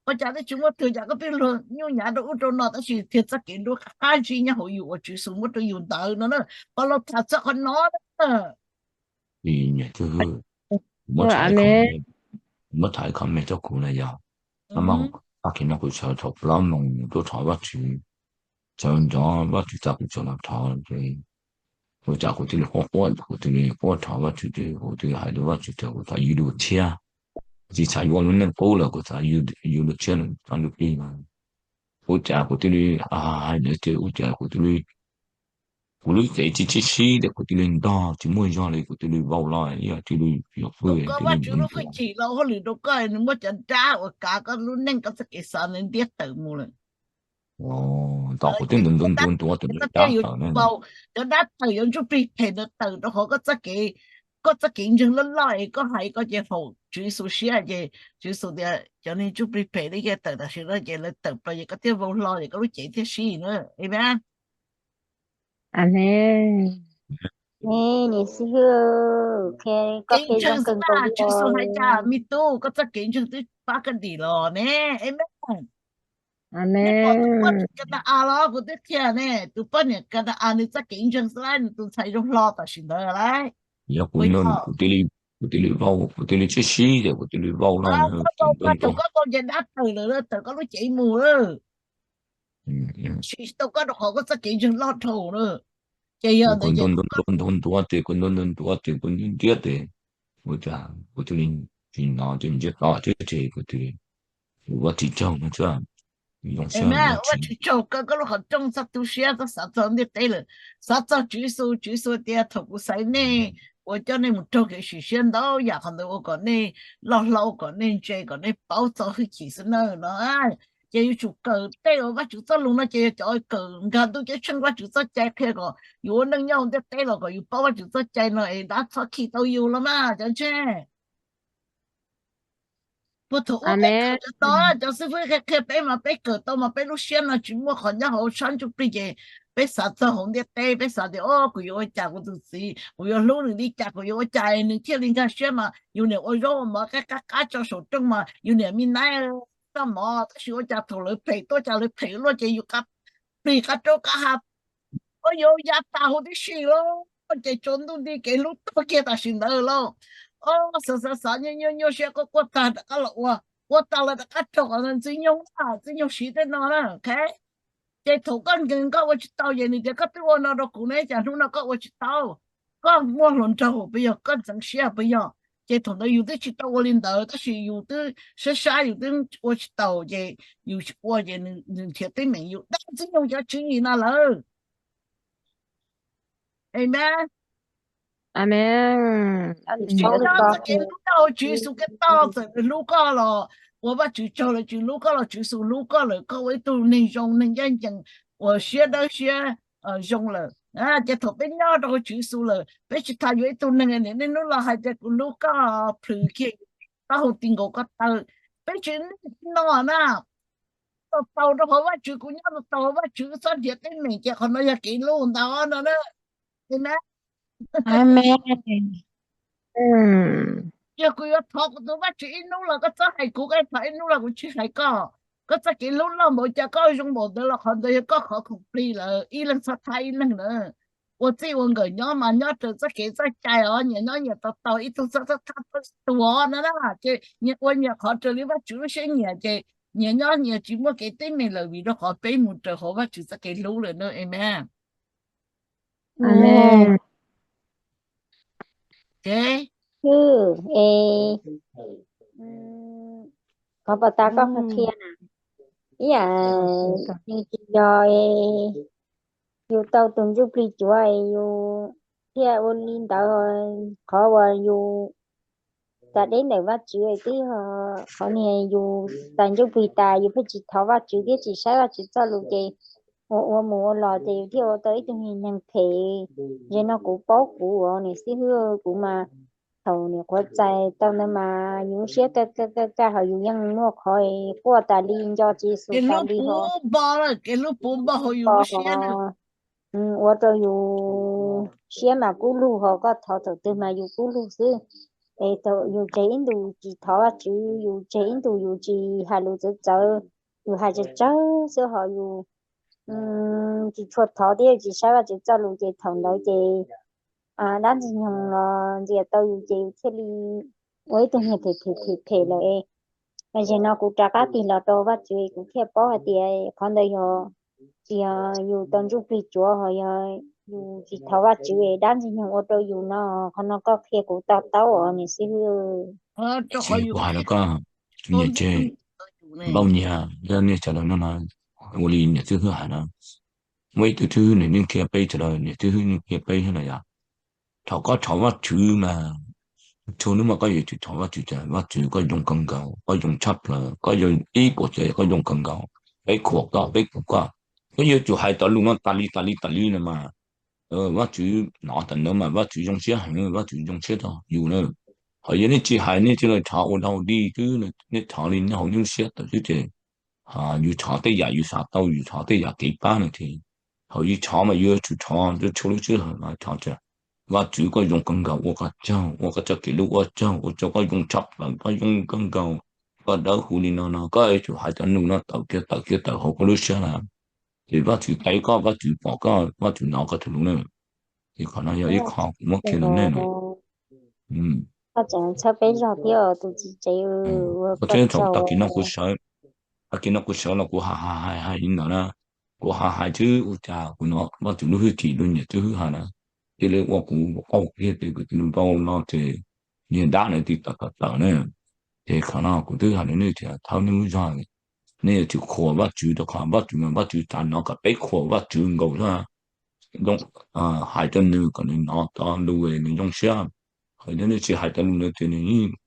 ua cas twb tsis muaj twg cas koj pheej luag nyuj nyav rau ub rau no, tab sis thiaj txoj kev hlub qab zib nyob hauv yus uas Tswv Yexus muab rau yus ntawd no na. Pau Los tham txog qhov no na. Niam tij, muab thaij comment, muab thaij comment rau kuv na yog. Ab, tag kis no kuv sawv thaum plaub moos tuaj thov Vajtswv, sawv ntxov Vajtswv txav kuv txog los thov, ua cas kuv thiaj li quaj quaj, kuv thiaj li quaj thov Vajtswv, kuv thiaj li hais rau Vajtswv tias kuv xav yug dua tshiab, tsis xav yuav lub neej qub lawm, kuv xav yug dua tshiab lawm, txhob ntsuj plig no. Ua cas kuv thiaj li hais ntawd ces ua cas kuv thiaj li, kuv lub cev tsis sib sib tias kuv thiaj li ntog tsis muaj zog li, kuv thiaj li vau los ib yam thiaj li yuav pw, Tus koj Vajtswv lub hwj chim los ua hauj lwm rau koj, nws muab cov dab uas kav koj lub neej koj txoj kev xav ntawd ntiab tawm mus lawm. Tos kuv twb ntuav ntuav ntuav tus dab tawm, cov dab tawm yuav ntsuj plig phem ntawd tawm rau qhov koj txoj kev ntseeg loj loj es koj hais koj ces haum Tswv Yexus siab ces Tswv Yexus tias cov niag ntsuj plig phem li yeej tawm tam sim no ces lawv tawm plaws ces koj thiaj vau hlo ces koj lub cev thiaj sib na. Amen. Amen. Kev ntseeg xwb na, Tswv Yexus hais cas me tub, koj txoj kev ntseeg twb pab koj dim los ne. Amen. Nej pom tus poj niam Ka na-as los kuv twb qhia ne, tus poj niam Ka na-as nws txoj kev ntseeg xwb, nws tus ntxhais zoo hlo tam sim ntawd lawm. Yog kuv, kuv thiaj li vau, kuv thiaj li sib sib ces kuv thiaj li vau los. Thaum koj vau ces dab tawm lawm, tawm koj lub cev mus lawm. Siv tau koj rau qhov koj txoj kev ntseeg loj dhau na. Ces yog kuv ntuav ntuav tes, kuv ntuav ntuav tes, kuv ntuav ntiab tes, ua cas kuv thiaj li tsis hnov ces ntsiag to thiab ces kuv thiaj li ua Vajtswv tsaug no thiab. Ua Vajtswv tsaug koj, koj lub qhov rooj txhob tu siab, koj xav txog ntiaj teb lawm, xav txog Tswv Yexus, Tswv Yexus tias thaum kuv xaiv nej, kuv coj nej mus raug kev sim siab ntau yam, qhov ntawd ua kom nej loj hlob, ua kom nej ntse, kom nej paub txo hwj chim xwb nawb no. Ces yuav tsum kawm tej uas Vajtswv txoj lus no ces yog cov kawm nkag ntuj ceeb tsheej Vajtswv txoj cai qhia kom yus ua neej nyob hauv ntiaj teb los kom yus paub Vajtswv txoj cai no es dab txhob khi tau yus los mas cov ntshe. Puag thaum ub peb kawm tau, cov xib fwb qhia peb mas peb kawm tau mas peb lub siab no tsis muaj qhov nyob hauv sab ntsuj plig ces peb xav txog hauv ntiaj teb, peb xav tias o kuv yuav ua cas kuv tus txiv, kuv yuav hlub nws li cas, kuv yuav ua cas nws thiaj li nkag siab mas yus niam ua zaub ua mov qab qab qab tso saum rooj mas yus niam me naib noj mov, tab sis ua cas thaum lawv phem tuaj cas lawv phem luaj ces yus qab plig qab raub qab ha, ua yuav ya tas huv tib si lauj. Ces tsaus ntuj nti kev hlub tuag kiag tam sim ntawd lauj. O, xav xav xav nyuaj nyuaj nyuaj siab quaj quaj tag rov qab los ua, ua tas los rov qab raug qhov ntawd. Ntxwg nyoog, Ntxwg nyoog siv tej no na, ok. Ces thaum koj nkees koj ua tsis tau ces nws tias koj twb ua no rau kuv ne, cas hnub no koj ua tsis tau? Koj muaj hluas nraug puas yog, koj ntxeev siab puas yog? Ces thaum ntawd yus twb tsis tau ua li ntawd tab sis yus twb sab sab yus twb ua tsis tau ces yus tsis ua ces nws nrhiav teeb meem yus. Dab Ntxwg Nyoog cov tswv yim no lawm. Amen. Amen. Tsis nyob txoj kev hlub nyob hauv Tswv Yexus Khetos, txawm lawv hlub koj los ua Vajtswv tsaug, lawv tsis hlub koj los Tswv Yexus hlub koj lawm, koj ua ib tug neeg zoo neeg ncaj ncees uas siab dawb siab zoo lawm. Ces thaum peb nyob rau hauv Tswv Yexus lawm, peb tsis tas yuav ib tug neeg niaj hnub los hais tias kuv hlub koj plhws kiag taub hau ti nkaus koj taw. Peb tsis niaj no na. Tau tau rau qhov Vajtswv, kuv nyob tau tau Vajtswv, txhob nrhiav teeb meem ces qhov no yog kev hlub ntau no na. Amen. Yog kuv yuav thov kuv tus Vajtswv ib hnub los koj txhob hais kuv, koj thov ib hnub los kuv tsis hais koj. Koj txoj kev hlub loj npaum cas, koj zoo npaum ntawd los qhov ntawd yog koj qhov khoom plig lawm, ib leeg txhob thab ib leeg na. Ua txij ua nkawm nyob mas nyob raws txoj kev txoj cai os, nyias nyob nyias tau tau, ib tug txhob thab ib tug no na. Ces nyias ua nyias qhov raws li Vajtswv lub siab nyiam, ces nyias nyob nyias tsis muaj kev teeb meem lawm, vim rau qhov peb mus raws hauv Vajtswv txoj kev hlub lawm na. Amen. Thov pom tas koj qhia na, ib yam tsis yog yus tau tus ntsuj plig cuav yus thiaj ua li ntawd. Qhov uas yus tas deb ntawm Vajtswv twb yog qhov niag yus tas ntsuj plig tas yus pheej tsis thov Vajtswv thiab tsis saib Vajtswv txoj lus ces ua ua mus ua los ces yus thiaj ua tau ib tug niag neeg phem. Zaum no kuv paub kuv ua niam xib hwb, kuv mas thaum niam qhuav txais tau ntawd mas yus lub siab kaj kaj kaj kaj, ho yus yeej muaj qhov quaj tas li, nco Tswv Yexus tas li ho. Kev hlub puv npo hauv yus lub siab, ua rau yus siab mas kub lug, ho koj thov thaum twg mas yus kub lug xwb. Es thaum yus tseg ib ntus tsis thov Vajtswv, yus tseg ib ntus yus tsis hais lus txawv txawv, yus hais tsawg tsawg xwb ho yus tsis tshua thov thiab tsis saib Vajtswv txoj lus ces thaum ntawd ces dab ntxwg nyoog los ntxias tau yus ces yus thiaj li ua ib tug niag phem phem phem phem lawm. Mas zaum no kuv rov qab tig los rau Vajtswv kuv thiaj paub hais tias qhov ntawd yog tsis yog yus tau ntsuj plig cuav, ho yog yus tsis thov Vajtswv es dab ntxwg nyoog ua rau yus no. Qhov no koj qhia kuv to taub os niam xib hwb. Kuv hais rau koj, tus nyiam tseg npauj nyias, yog nej sawv daws no ua li niam xib hwb hais na. Muaj ib tug xib hwb nws yeej qhia peb sawv daws, niam xib hwb yeej qhia peb thiab na yom. Thaum koj thov Vajtswv mas txhua hnub mas koj yuav tsum thov Vajtswv tias Vajtswv koj zoo kawg nkaus, koj zoo tshaj plaws, koj yog ib puas tsav, koj zoo kawg nkaus, peb khuam koj, peb khuam koj. Koj yuav tsum hais cov lus no tas li tas li tas li no mas Vajtswv hnov tas ntawd mas Vajtswv zoo siab heev, Vajtswv zoo siab rau yus na. Ho yog nej tsis hais, nej tsuas thov ua dog dig xwb, nej thov li nej hauv nej lub siab tawm xwb ces yus thov tej yam yus xav tau, yus thov tej yam kev pab no ces, thaum yus thov mas yus yuav tsum thov rau txhua lub sij hawm mas thov tias Vajtswv koj zoo kawg nkaus, ua koj tsaug, ua koj txoj kev hlub ua tsaug, ua rau koj zoo tshaj plaws, koj zoo kawg nkaus, koj dawb huv li no no, koj yuav tsum hais cov lus no tawm kiag tawm kiag tawm hauv koj lub siab na. Ces Vajtswv teb koj, Vajtswv pom koj, Vajtswv hnov koj tus lus na. Ces qhov no yog ib qho kuv muab qhia rau nej no. Koj tseem txhawb peb zog thiab tus txiv tsev. Koj thiab thaum tag kis no kuv sawv, tag kis no kuv sawv los kuv hais hais hais li ntawd na. Kuv hais hais xwb ua cas kuv hnov Vajtswv lub hwj chim, lub niam xib hwb hais na, cia li ua kuv qaug kiag ces kuv cia li npau no ces niag dab no tib tawm tawm tawm na. Ces qhov no kuv twb hais rau nej tias thawb nej lub zog, nej yuav tsum qhuas Vajtswv rau qhov Vajtswv mas Vajtswv xav hnov kom peb qhuas Vajtswv nkaus xwb. Hais rau nws kom nws hnov cov lus nws zoo siab. Hos yog nej tsis hais cov lus ntawd ces nws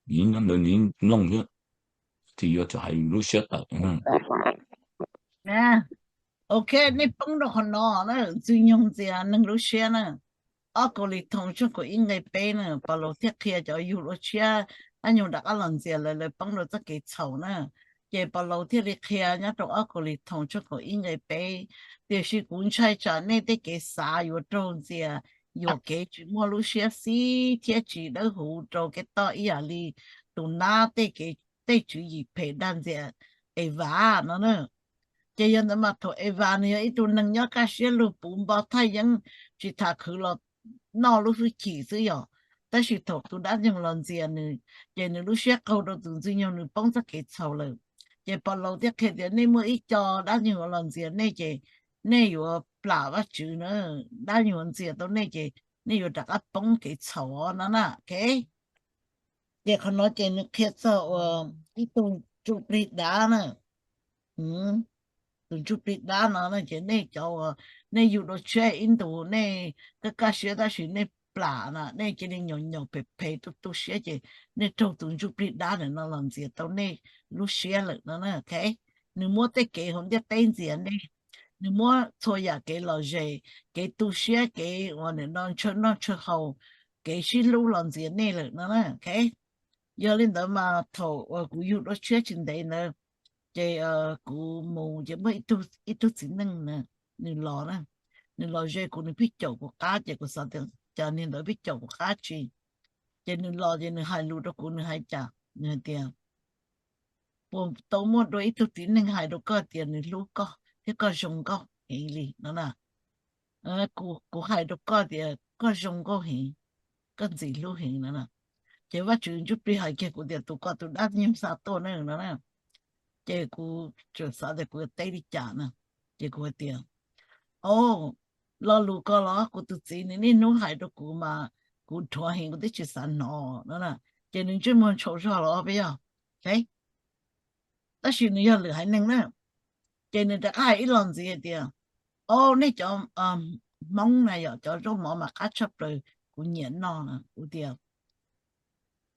yeej nyob ntawd nws yeej mloog xwb, tsis yuav tsum hais lub siab tawm. Ok, nej poob rau qhov no na, Ntxwg Nyoog ntxias neeg lub siab na. Ob Kaus Lim Thoom tshooj kaum ib nqe peb na, Paulus thiaj qhia cov yug dua tshiab, dab nyuag rov qab los ntxias lawv, lawv poob rau txoj kev txhaum na. Ces Paulus thiaj li qhia nyob rau Ob Kaus Lim Thoom tshooj kaum ib nqe peb, tiam sis kuv ntshai tsam nej tej kev xav yuav raug ntxias yuam kev tsis muaj lub siab xib thiab tsis dawb huv rau kev toj ib yam li tus nab tej kev, tej tswv yim phem dag ntxias Evas no na. Ces yog ntawd mas thaum Evas nws yog ib tug neeg nyob kaj siab lug puv npo thaj yeeb, tsis tham khwv los noj lub hwj chim xwb yom. Tab sis thaum tus dab nyuag los ntxias nws, ces nws lub siab qaug rau tus Ntxwg Nyoog nws poob txoj kev txhaum lawm. Ces Paulus thiaj qhia tias nej muaj ib co dab nyuag los ntxias nej ces nej yuav plam Vajtswv na, dab nyuag ntxias tau nej ces nej yuav rov qab poob kev txhaum no na. Ces qhov no ces nws qhia txog uas ib tug ntsuj plig dab na, tus ntsuj plig dab no ces nej cov uas nej yug dua tshiab ib ntus nej kaj kaj siab tab sis nej plam na, nej cia li nyaum nyaum phem phem tu tu siab ces nej raug tus ntsuj plig dab ntawm no los ntxias tau nej lub siab lawm no na. Nws muab tej kev hauv ntiaj teb ntxias nej, nws muab txhua yam kev lom zem, kev tu siab, kev uas nim no ntshaw noj ntshaw haus, kev sib hlub los ntxias nej lawm no na. Yog li ntawd mas thaum uas kuv yug dua tshiab tsis ntev ntawd, ces kuv mus ces muaj ib tug txiv neej na, nws los na, nws los ze kuv, nws pheej caum kuv qab ces kuv xav tias cas niag ntawd pheej caum kuv qab tsis Ces nws los ces nws hais lus rau kuv, nws hais cas, nws hais tias, puas tau muaj dua ib tug txiv neej hais rau koj tias nws hlub koj thiab koj zoo nkauj heev li no na? Kuv hais rau koj tias koj zoo nkauj heev, koj ntxim hlub heev no na. Ces Vajtswv ntsuj plig hais kiag kuv tias tus ko tus dab nyoog xa tuaj na no na. Ces kuv tseem xav tias kuv yuav teb li cas na, ces kuv hais tias, o, lo lus ko los kuv tus txiv nws niaj hnub hais rau kuv mas kuv dhuav heev kuv twb tsis xav hnov no na. Ces nws ntsej muag ntshau zog los peb yog, tab sis nws yog lwm haiv neeg na. Ces nws rov qab hais ib los ntxiv hais tias, o, nej cov Hmoob na yom, cov zaub mov mas qab tshaj plaws, kuv nyiam noj na. Kuv tias,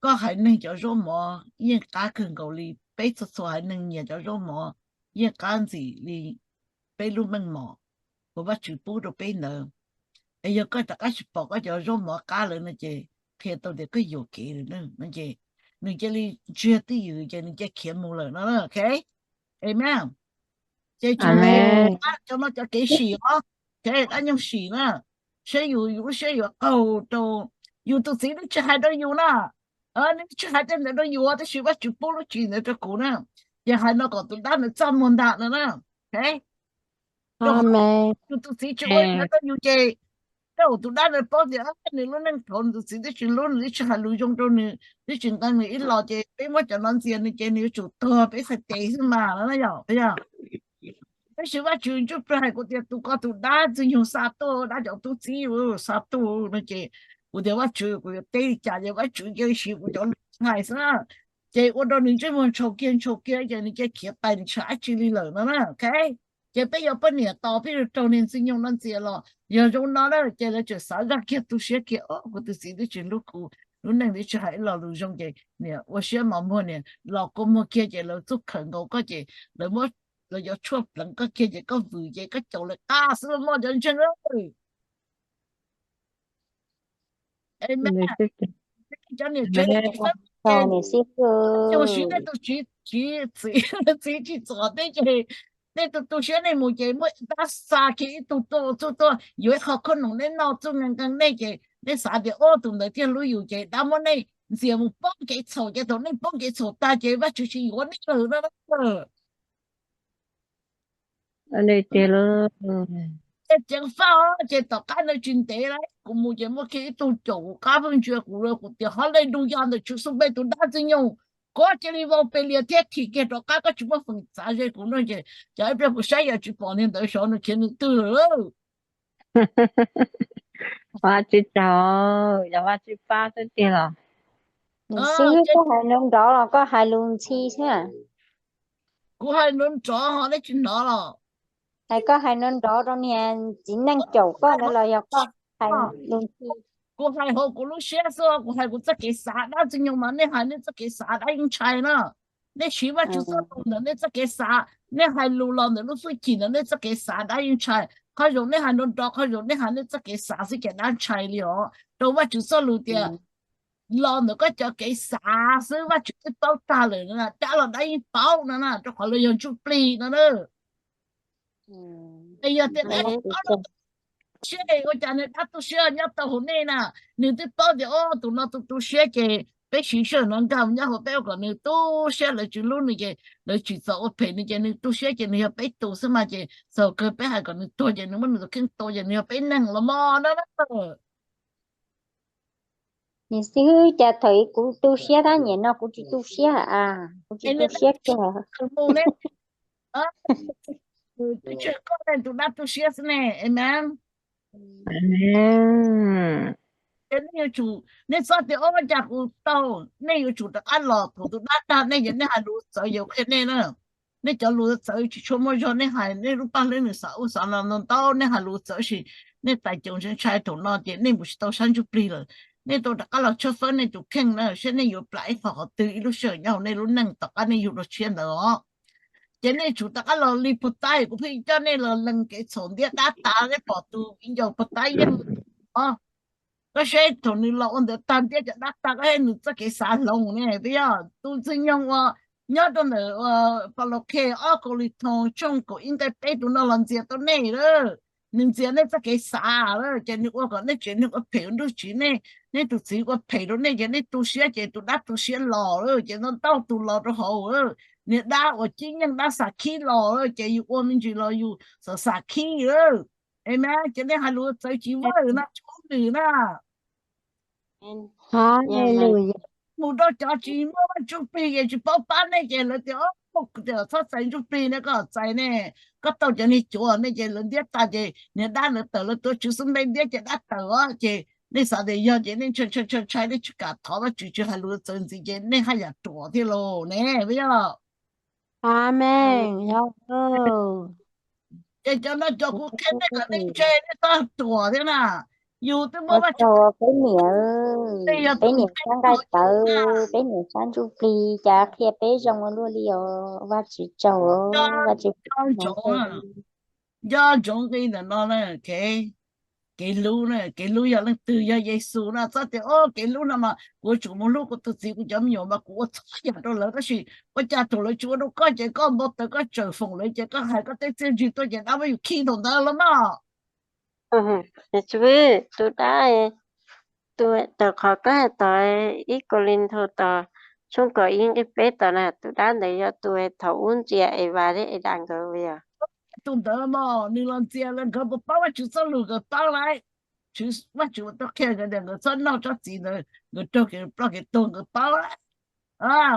koj haiv neeg cov zaub mov yeej qab kawg nkaus li, peb txhua txhua haiv neeg nyiam cov zaub mov yeej qab ntxim li peb lub meej mom uas Vajtswv pub rau peb ntawd. Es yog koj rov qab tsis pom koj cov zaub mov qab lawm no ces qhia tau tias koj yuam kev lawm no ces nws cia li ntsiag twj ywm ces nws cia khiav mus lawm no. Amen. Ces tsis muaj cov no cov kev sim os, dab nyoog sim na, saib yus, yus lub siab yuav qaug rau, yus tus txiv twb tsis hais rau yus na, nws tsis hais tej ntawd rau yus tab sis Vajtswv pub lub tswv ntawd rau kuv na. Ces hais no kom tus dab ntawd txaj muag ntag no na. Yus tus txiv tsis ua li ntawd rau yus ces, tej zaum tus dab ntawd paub tias nws lub neej thaud nws tus txiv twb tsis hlub, nws twb tsis hais lus zoo rau nws, twb tsis nqee nws ib los ces peb muab cov no ntxias nws ces nws yuav tsum tuag peb txhais tes xwb mas no na yom. Tab sis Vajtswv ntsuj plig hais kuv tias tus ko tus dab ntxwg nyoog xa tuaj, dab cov tub txib xa tuaj no ces kuv tias Vajtswv kuv yuav teb li cas ces Vajtswv cia li siv kuv cov lus hais xwb na. Ces ua rau nws ntsej muag ntshau kiag ntshau kiag ces nws cia khiav pais nws tsis hais dab tsi li lawm no na. Ces peb yuav poj niam tos peb yuav raug niag ntxwg nyoog no ntxias los yog zoo no na ces lawv tseem xav zaj kiag tu siab kiag, o, kuv tus txiv twb tsis hlub kuv, lub neej twb tsis hais ib lo lus zoo ces niam ua siab mos muag niam los kua muag kiag ces lawv txuj khawm nkaus koj ces lawv muab lawv cov tshuaj pleev koj kiag ces koj vwm ces koj caum lawv qab xwb mog cov ntseeg. Cov niam tsev, siv nej tus txiv, txiv tsis txom nej ces nej tu tu siab nej mus ces muaj dab xa kiag ib tug tuaj txuj tuaj yuav ib qho khaub noom nej noj txuj nqee nqee nej ces nej xav tias o tus ntawd thiaj hlub yus ces dab muab nej ntxias mus poob kev txhaum ces thaum nej poob kev txhaum tag ces Vajtswv tsis yuav nej lawm no. Ceev faj ces tom qab ntawd tsis ntev lawm kuv mus ces muaj kiag ib tug caum kuv qab pheej ntsia kuv, kuv tias hallelujah ntawm Tswv Xub Npej tus dab ntxwg nyoog, koj cia li vau pes lias thiab thim kiag rov qab, koj tsis muaj feem txav ze kuv no ces cov ib pliag kuv saib yog tsis pom niag ntawd saud nws khiav nws twg lawm. Vaj Tswv tsaug, yog Vaj Tswv pab xwb tiag los. Xib hwb, koj hais nrov nrov los koj hais lus ntxhi xwb. Kuv hais nrov nrov ho nej tsis hnov los? Hais koj hais nrov nrov rau niag txiv neej caum koj ntawd los yog koj hais lus ntxhi? Kuv hais hauv kuv lub siab xwb, kuv hais kuv txoj kev xav, dab ntxwg nyoog mas nej hais nej txoj kev xav dab yeej ntshai na. Nej siv Vajtswv txoj lus ntawm nej txoj kev xav, nej hais lus los ntawm lub hwj chim ntawm nej txoj kev xav dab yeej ntshai. Qhov zoo nej hais nrov nrov, qhov zoo nej hais nej txoj kev xav xwb ces dab ntshai li os. Rau Vajtswv txoj lus tias los ntawm koj cov kev xav xwb Vajtswv twb paub tag lawm, dab los dab yeej paub no na, rau qhov lawv yog ntsuj plig no na. Es yog tias dab siab, ua cas nws dab tu siab nyob tau hauv nej na? Nws twb paub tias o tus no tu tu siab ces peb siv sij hawm no nkag nyob hauv peb ua kom nws tu siab, lawv tsis hlub nws ces lawv tsim txom ua phem nws ces nws tu siab ces nws yog peb tus xwb mas ces txaus kawg peb hais kom nws tuag ces nws muab nws tus kheej tua ces nws yog peb neeg los mog no na. Niam xib hwb, cas thaum kuv tu siab tab nim no kuv tsis tu siab a, kuv tsis tu siab kiag. Tus dab tu siab xwb ne, amen. Nej yuav tsum, nej txhob tias o cas kuv tau, nej yuav tsum rov qab los thaum tus dab dag nej ces nej hais lus txawv, yus qhia nej na. Nej cov lus txawv tsis tshua muaj zog, nej hais nej lub paj hlwb nws xav ub xav no ntau ntau, nej hais lus txawv sis nej tais caus ntshai ntshai thaum no ces nej mus tsis tau sab ntsuj plig lawm. Nej tau rov qab los tshawb fawb nej tus kheej na, saib nej yuav plam ib qho qhov twg ib lub sij hawm nyob hauv nej lub neej tom qab nej yug dua tshiab ntawd os. Ces nej tsum rov qab los li puag ta, kuv pheej coj nej los lees kev txhaum ntiab dab tas, nej pom tus viv ncaus puag ta yeej os. Koj saib thaum nws los ua ntawd tag ntiab cov dab tas, koj saib nws txoj kev xav hloov ne, peb yog tus ntxwg nyoog uas nyob rau ntawm Pos Los Khej ob Kaus Lis Thoo tshooj kaum ib nqe peb, tus no los ntxias tau nej lawm. Nws ntxias nej txoj kev xav lawm ces nws ua kom nej tsev neeg ua phem ua nruj tsiv nej. nej tus txiv ua phem rau nej ces nej tu siab ces tus dab tu siab los lawm ces ntau ntau tus los rau hauv. Niag dab uas cib nyeej dab xam khib los lawm ces yus ua me ntsis los yus xam xam khib lawm. Amen. Ces nej hais lus txawv tsis vwj na, tsis ua nws na. Mus rau cov tsis muaj Vaj Tswv plig ces tsis paub pab nej ces lawv tias, tias txhob txais ntsuj plig ne, koj txais ne, koj tau cov niag cuav ne ces lawv ntiab tas ces niag dab lawv tawm lawv tuav Tswv xub npe ntiab ces dab tawm os ces nej xav tias yog ces nej ntshai ntshai ntshai ntshai nej tsis kam thov Vaj Tswv tsis hais lus txawv ntxiv ces nej haj yam ruam thiab lauj ne, puas yog? Amen. Yog. Ces cov no cov kuv qhia nej kom nej ntse nej txhob ruam thiab na. Yus twb muaj Vaj Tswv, peb niam, peb niam sab nqaij tawv, peb niam sab ntsuj plig cas qhia peb zoo ua luaj li os. Vaj Tswv tsaug, Vaj Tswv nco ntsoov, nco ntsoov nqi ntawm no na. Kev hlub na, kev hlub yog leej twg? Yog Yexus na. Txhob tias o kev hlub no mas kuv yuav tsum mus hlub kuv tus txiv kuv cov me nyuam mas kuv ua txhua yam rau lawv tab sis ua cas thaum lawv tsis ua rau koj ces koj npau taws koj tsawm foom lawv ces koj hais koj tej txiaj ntsig tuaj ces dab muab yus khi thaum ntawd los mas. Tus dab, tus, tawm qhov koj hais tod ib Kauleethaus tod tshooj kaum ib nqi peb tod na, tus dab ntawd yog tus thaum ub ntxias Evas thiab Adas nkawd yog. Tus ntawd mas nws los ntxias lawv nkawd puas paub Vaj Tswv txoj lus? Nkawd paub lauj. Vaj Tswv ua tau qhia nkawd tias nkawd txhob noj tsob txiv ntawd, nkawd raug kev ploj kev tuag nkawd paub lauj.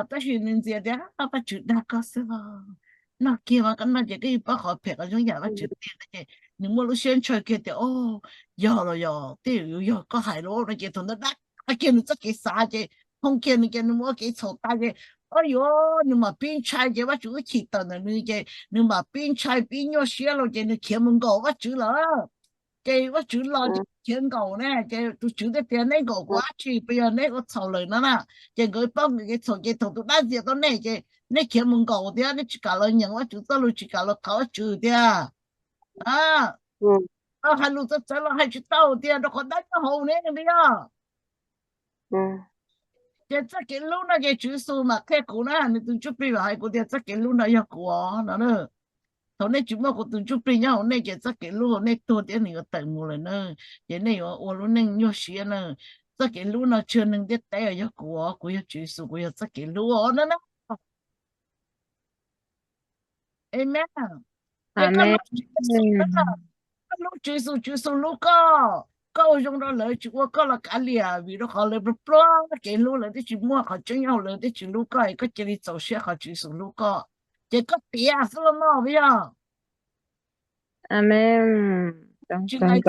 Tab sis nws ntxias tias Vaj Tswv dag koj xwb os. Noj kiag mas koj noj ces koj yeej paub qhov phem qhov zoo yam Vaj Tswv tiag no ces nws muaj lub siab ntshaw kiag tias o yog los yog tej yus yog koj hais lus no ces thaum ntawd dab kiag nws txoj kev xav ces hoo kiag nws ces nws mus ua kev txhaum tas ces o yuav nws mam pib ntshai ces Vaj Tswv wb chim tawm ntawm nws ces nws mam pib ntshai pib nyuaj siab los ces nws khiav mus nkaum Vaj Tswv lawm. Ces Vaj Tswv los ces khiav nkaum ne ces tus Tswv thiaj tias neb nkaum kuv dab tsi? Puas yog neb ua txhaum lawm no na? Ces nkawd paub nkawd kev txhaum ces thaum tus dab ntxias tau nej ces neb khiav mus nkaum thiab neb tsis kam los nyeem Vaj Tswv txoj lus tsis kam los thov Vaj Tswv tiag. Hais lus txawv txawv los hais tsis tau tiag rau qhov dab nyob hauv ne, puas yog? Ces txoj kev hlub no ces Tswv Yexus mam qhia kuv na, nws tus ntsuj plig mam hais kuv tias txoj kev hlub no yog kuv os no. Thaum nej tsis muaj kuv tus ntsuj plig nyob hauv nej ces txoj kev hlub hauv nej tuag thiab nws yuav tawm mus lawm na. Ces nej yuav ua lub neej nyuaj siab na. Txoj kev hlub no tsis yog neeg ntiaj teb os, yog kuv os, kuv yog Tswv Yexus, kuv yog txoj kev hlub os no na. Amen. Ces koj hlub Tswv Yexus, koj hlub Tswv Yexus, Tswv Yexus hlub koj. Koj ua zoo rau lawv tsis ua koj los kav liam, vim rau qhov lawv pluag pluag kev hlub, lawv twb tsis muaj qhov tseeb nyob hauv, lawv twb tsis hlub koj es koj cia li txaus siab qhov Tswv Yexus hlub koj. Ces koj tiav xwb los mas, puas yog? Amen. Tsis lais,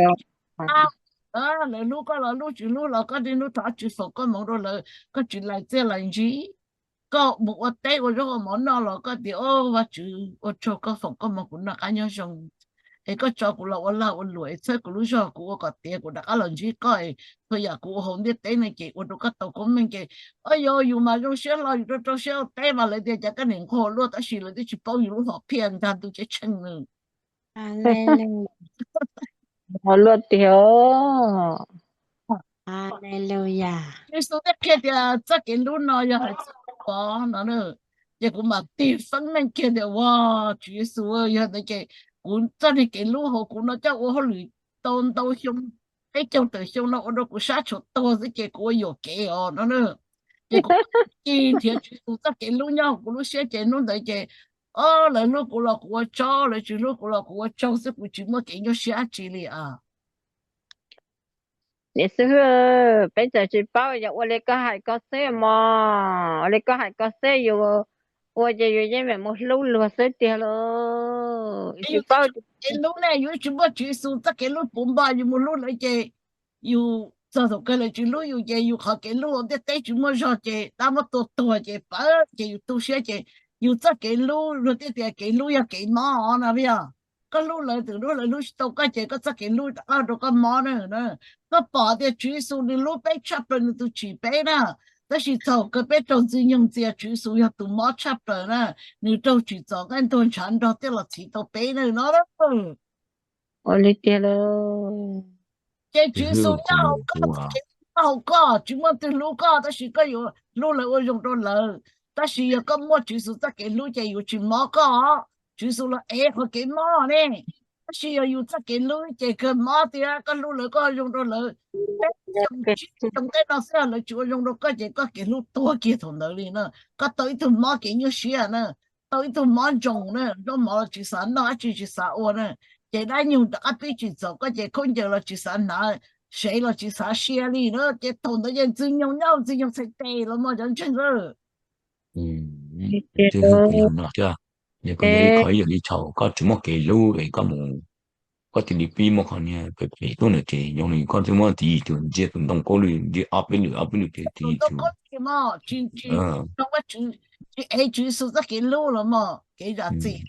lawv hlub koj los hlub tsis hlub los koj niaj hnub thov Tswv foom koob hmoov rau lawv, koj tsis lais txiaj lais ntsig. Koj mus ua teb ua zaub ua mov noj los koj tias, o Vajtswv, ua tsaug koj foom koob hmoov kuv noj qab nyob zoo. Es koj tso kuv los ua lag ua luam es txhawb kuv lub zog, kuv ua kom tiav kuv rov qab los ntsib koj es txhua yam kuv ua hauv ntiaj teb no ces ua rau koj tau koob meej ces, o yog yus mas zoo siab hlo yus rau rau siab ua teb mas lawv tias cas koj niam nquag luaj tab sis lawv twb tsis paub yus lub hom phiaj ntag ntuj ceeb tsheej no. Luaj tiag. Tswv Yexus thiaj qhia tias txoj kev hlub no yog hais txog kuv no, ces kuv mam tig feeb meej kiag tias, ua, Tswv Yexus, yog ntawd ces kuv txoj niag kev hlub hauv kuv no coj ua hauj lwm tau ntau xyoo, peb caug tawm xyoo no ua rau kuv sab tshuav tuag xwb ces kuv ua yuam kev os no. Ces kuv ci nrhiav Tswv Yexus txoj kev hlub nyob hauv kuv lub siab ces hnub ntawd ces, o, lawv hlub kuv los kuv ua tsaug, lawv tsis hlub kuv los kuv ua tsaug xwb, kuv tsis muaj kev nyuaj siab dab tsi li as. Niam xib hwb, peb txawm tsis paub, yog ua li koj hais ko xwb mog, ua li koj hais ko xwb yus ua ces yus yeej mam mus hlub luag xwb tiag lauj. Tsis paub. Kev hlub ne yus tsis muaj Tswv Yexus txoj kev hlub puv npo yus mus hlub lawv ces yus txog thaum kawg lawv tsis hlub yus ces yus qhov kev hlub hauv ntiaj teb tsis muaj zog ces dab muab tua tuag ces pawv ces yus tu siab ces yus txoj kev hlub luag thiaj tias kev hlub yog kev mob no, puas yog? Koj hlub lawv, thaum lawv hlub tsis tau koj ces koj txoj kev hlub rov qab rau koj mob na. Koj pom tias Tswv Yexus nws hlub peb tshaj plaws nws tus tsim peb na, tab sis txog kawg peb raug Ntxwg Nyoog ntxias, Tswv Yexus yog tus mob tshaj plaws na, nws raug tsim txom nqaij ntuag ntshav nrog thiaj los txhiv tau peb na no. Ua li tiag lauj. Ces Tswv Yexus nyob hauv koj, txoj kev hlub nyob hauv koj, tsis muaj leej twg hlub koj tab sis koj yuav hlub lawv ua zoo rau lawv. Tab sis yog koj muaj Tswv Yexus txoj kev hlub ces yuav tsis mob koj. Tswv Yexus los ev qhov kev mob ne. Tab sis yog yus txoj kev hlub ces kawg mob tias koj hlub lawv koj ua zoo rau lawv. Peb xyoo tsib xyoo tej no xwb lawv tsis ua zoo rau koj ces koj kev hlub tuag kiag thaum ntawd li na. Koj tau ib tug mob kev nyuaj siab na, tau ib tug mob ntsoos na, zaub mov los tsis xav noj, dab tsi tsis xav ua na. Ces dab nyuag rov qab pib tsim txom koj ces khaub ncaws los tsis xav hnav, sev los tsis xav sia li na. Ces thaum ntawd ces Ntxwg Nyoog nyob, Ntxwg Nyoog txhais tes los mas cov ntseeg. Ntxwg Nyoog pem no thiab, yog koj yog ib qho ib yam li thaum koj tsis muaj kev hlub es koj mus, koj cia li pib muaj qhov niag phem phem tuaj na ces zoo li koj twb muab tiv yim cuag ntsia tus ntoo kaub lwj, ntsia ob peb lwm ob peb lwm ces tiv yim cuag. Tsis ev Tswv Yexus txoj kev hlub los mas kev zam txim.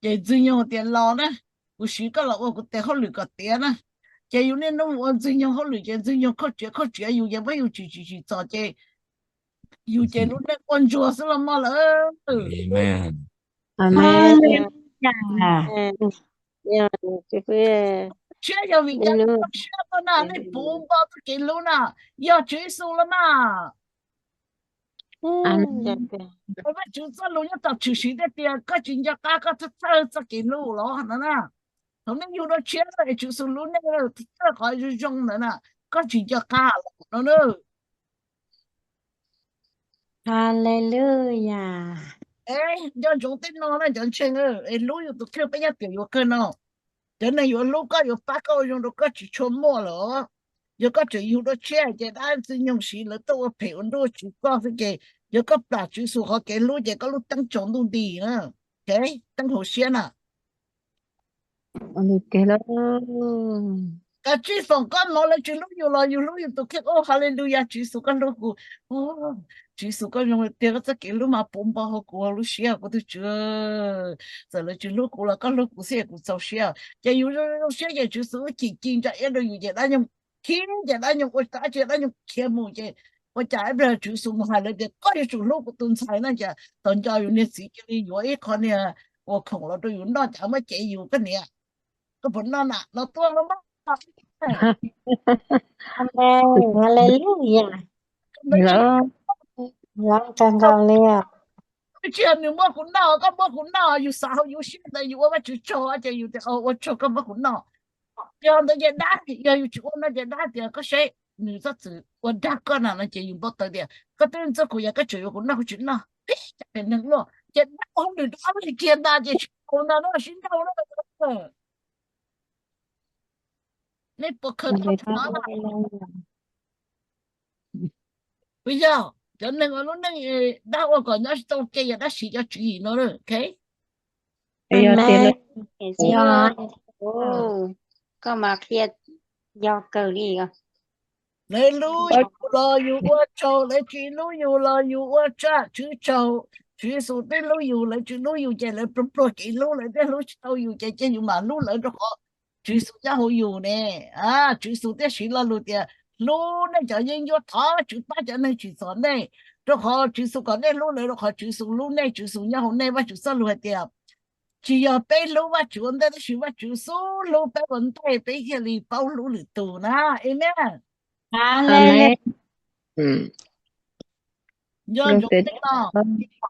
Ces Ntxwg Nyoog tias los na, kuv siv koj los ua kuv tes hauj lwm kom tiav na. Ces yus niaj hnub mus ua Ntxwg Nyoog hauj lwm ces Ntxwg Nyoog khaub tsis khaub tsis yus ces muab yus tsim tsis tsim txom ces yus ces lub neej quaj ntsuag xwb los mas lawm. Siab yog vim cas koj siab tuaj na, nej puv npo txoj kev hlub na, yog Tswv Yexus los mas. Vajtswv txoj lus nyob tom Tshwm Sim thiaj tias koj tsis nco qab koj thawj thawj txoj kev hlub los no na. Thaum nej yug dua tshiab es Tswv Yexus hlub nej thawj qhov zoo zoo ntawd na, koj tsis nco qab los no na. Haleluya. Nco ntsoov tej no na cov ntseeg, es hlub yus tus kheej peb nyob tiam yuav kawg no. Cov neeg yuav hlub koj yuav pab koj ua zoo rau koj tsis tshua muaj lawm. Yog koj tseem yug dua tshiab ces dab Ntxwg Nyoog siv lawv tuaj ua phem ua nruj tsis koj xwb ces yog koj plam Tswv Yexus qhov kev hlub ces koj lub teeb tsaus ntuj nti na, teeb hauv siab na. Kav tsij foom koj mov, lawv tsis hlub yus los yus hlub yus tus kheej. Ua haleluya, Tswv Yexus koj hlub kuv. Tswv Yexus koj zoo tiag, koj txoj kev hlub mas puv npo hauv kuv lub siab, kuv tus Tswv. Txawm lawv tsis hlub kuv los koj hlub kuv xwb es kuv txaus siab. Ces yus zoo zoo siab ces Tswv Yexus wb chim ci ntsa iab rau yus ces dab nyoog khiav ces dab nyoog ua dab tsi dab nyoog khiav mus ces ua cas ib pliag Tswv Yexus mus hais lawv tias koj yuav tsum hlub kuv tus ntxhais no ces tau nco yus niag txiv cia li yuav ib qho niag ua khoom los rau yus noj ces muab cev yus, koj niam, koj puas noj na, no tuaj los mas. Haleluya. Tsis yog nws muab kuv noj, koj muab kuv noj, yus xav hauv yus siab ntawd yus ua Vajtswv tsaug ces yus tias ua tsaug koj muab kuv noj. Yog ntawd ces dab, yog yus tsis ua no ces dab tias koj seb nws txhob txwm ua dag koj na no ces yus npau taws tias koj twb txog kuv yam koj tseem yuav kuv noj kuv tsis noj. Ib cov neeg luaj ces dab ua hauj lwm rau ob leeg kiag ntag ces tsis tau ntag no sib nrauj na. Nej puas khaws tau no? Puas yog cov neeg ua lub neej dab ua kom nyob tsis tau ke yog dab siv cov tswv yim no? Koj mas qhia yog kawg li. Lawv hlub yus los yus ua tsaug, lawv tsis hlub yus los yus ua tsaj Tswv tsaug. Tswv Yexus twb hlub yus, lawv tsis hlub yus ces lawv pluag pluag kev hlub, lawv thiaj hlub tsis tau yus ces cia yus mam hlub lawv rau qhov Tswv Yexus nyob hauv yus ne. Tswv Yexus thiaj siv lo lus tias hlub nej cov yeeb ncuab, thov Vajtswv pab cov neeg tsim txom nej, rau qhov Tswv Yexus kom nej hlub lawv rau qhov Tswv Yexus hlub nej. Tswv Yexus nyob hauv nej. Vajtswv txoj lus hais tias tsis yog peb hlub Vajtswv ua ntej tab sis Vajtswv xub hlub peb ua ntej peb thiaj li paub hlub lwm tus na. Amen. Nco ntsoov tej no,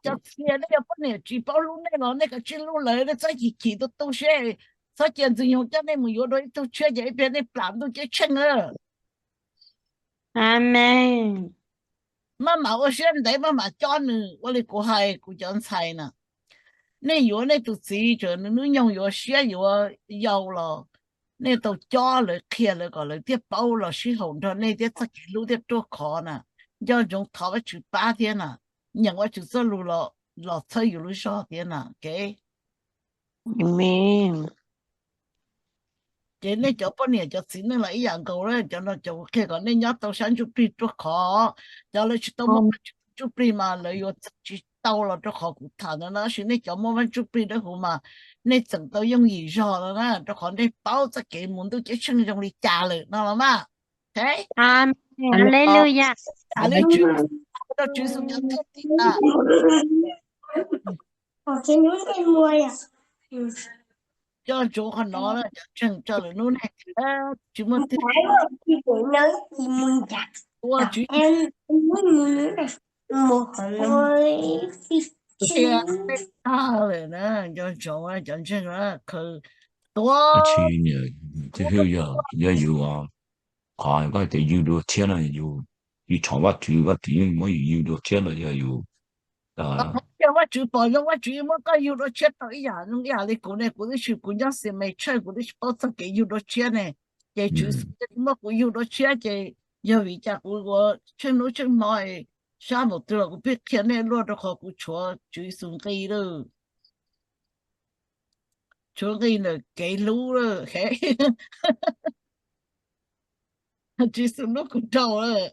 cov txiv nej yog poj niam tsis paub hlub nej los nej kav tsij hlub lawv, nej txhob chim chim tu tu siab, txhob cia Ntxwg Nyoog coj nej mus yuav dua ib tug tshiab ces ib pliag nej plam ntuj ceeb tsheej na. Amen. Maj mam ua siab ntev, maj mam cob nws. Ua li kuv hais kuv cov ntxhais na, nej yuav nej tus txiv tseem nws hnub nyoog yuav siab yuav yau los nej tau cob lawv, qhia lawv kom lawv thiaj paub los sib haum nrog nej thiab txoj kev hlub thiaj ruaj khov na. Nco ntsoov thov Vajtswv pab thiab na, nyeem Vajtswv txoj lus los txhawb yus lub zog thiab na. Ces nej cov poj niam cov txiv neej los ib yam nkaus, cov no cov kuv qhia kom nej nyob tau sab ntsuj plig ruaj khov. Cov lawv tsis tau muaj Vajtswv ntsuj plig mas lawv yuav txeem tsis tau los rau qhov kuv tham ntawd no, tab sis nej cov muaj Vaj Ntsuj Plig Dawb Huv mas nej txeem tau yooj yim zog no na, rau qhov nej paub txoj kev mus ntuj ceeb tsheej zoo li cas lawm no los mas. Haleluya. Rau Tswv Yexus cov thwj tim na. Coj ntsoov qhov no, cov ntseeg tso lawm hnub nej tsis muaj twg. Ua Tswv Qhia tag lawm na, nco ntsoov cov ntseeg na, khaws tuag. Tsis, yog yus qhov koj tias yug dua tshiab no, yus tshov Vajtswv, Vajtswv yeej muab yus yug dua tshiab los yog yus. Yog Vajtswv pom zoo, Vajtswv yeej muab koj yug dua tshiab tau ib yam, ib yam li kuv ne, kuv twb tsis, kuv nyob xi me tsheej, kuv twb tsis paub txog kev yug dua tshiab ne, ces Tswv muab kuv yug dua tshiab ces yog vim cas kuv ua tsheej hnub tsheej hmo sab npaum twg los kuv pheej qhia nej luaj rau qhov kuv tshuav Tswv Yexus nqi lawm. Tshuav nqi ntawm kev hlub lawm. Tswv Yexus hlub kuv dhau lawm,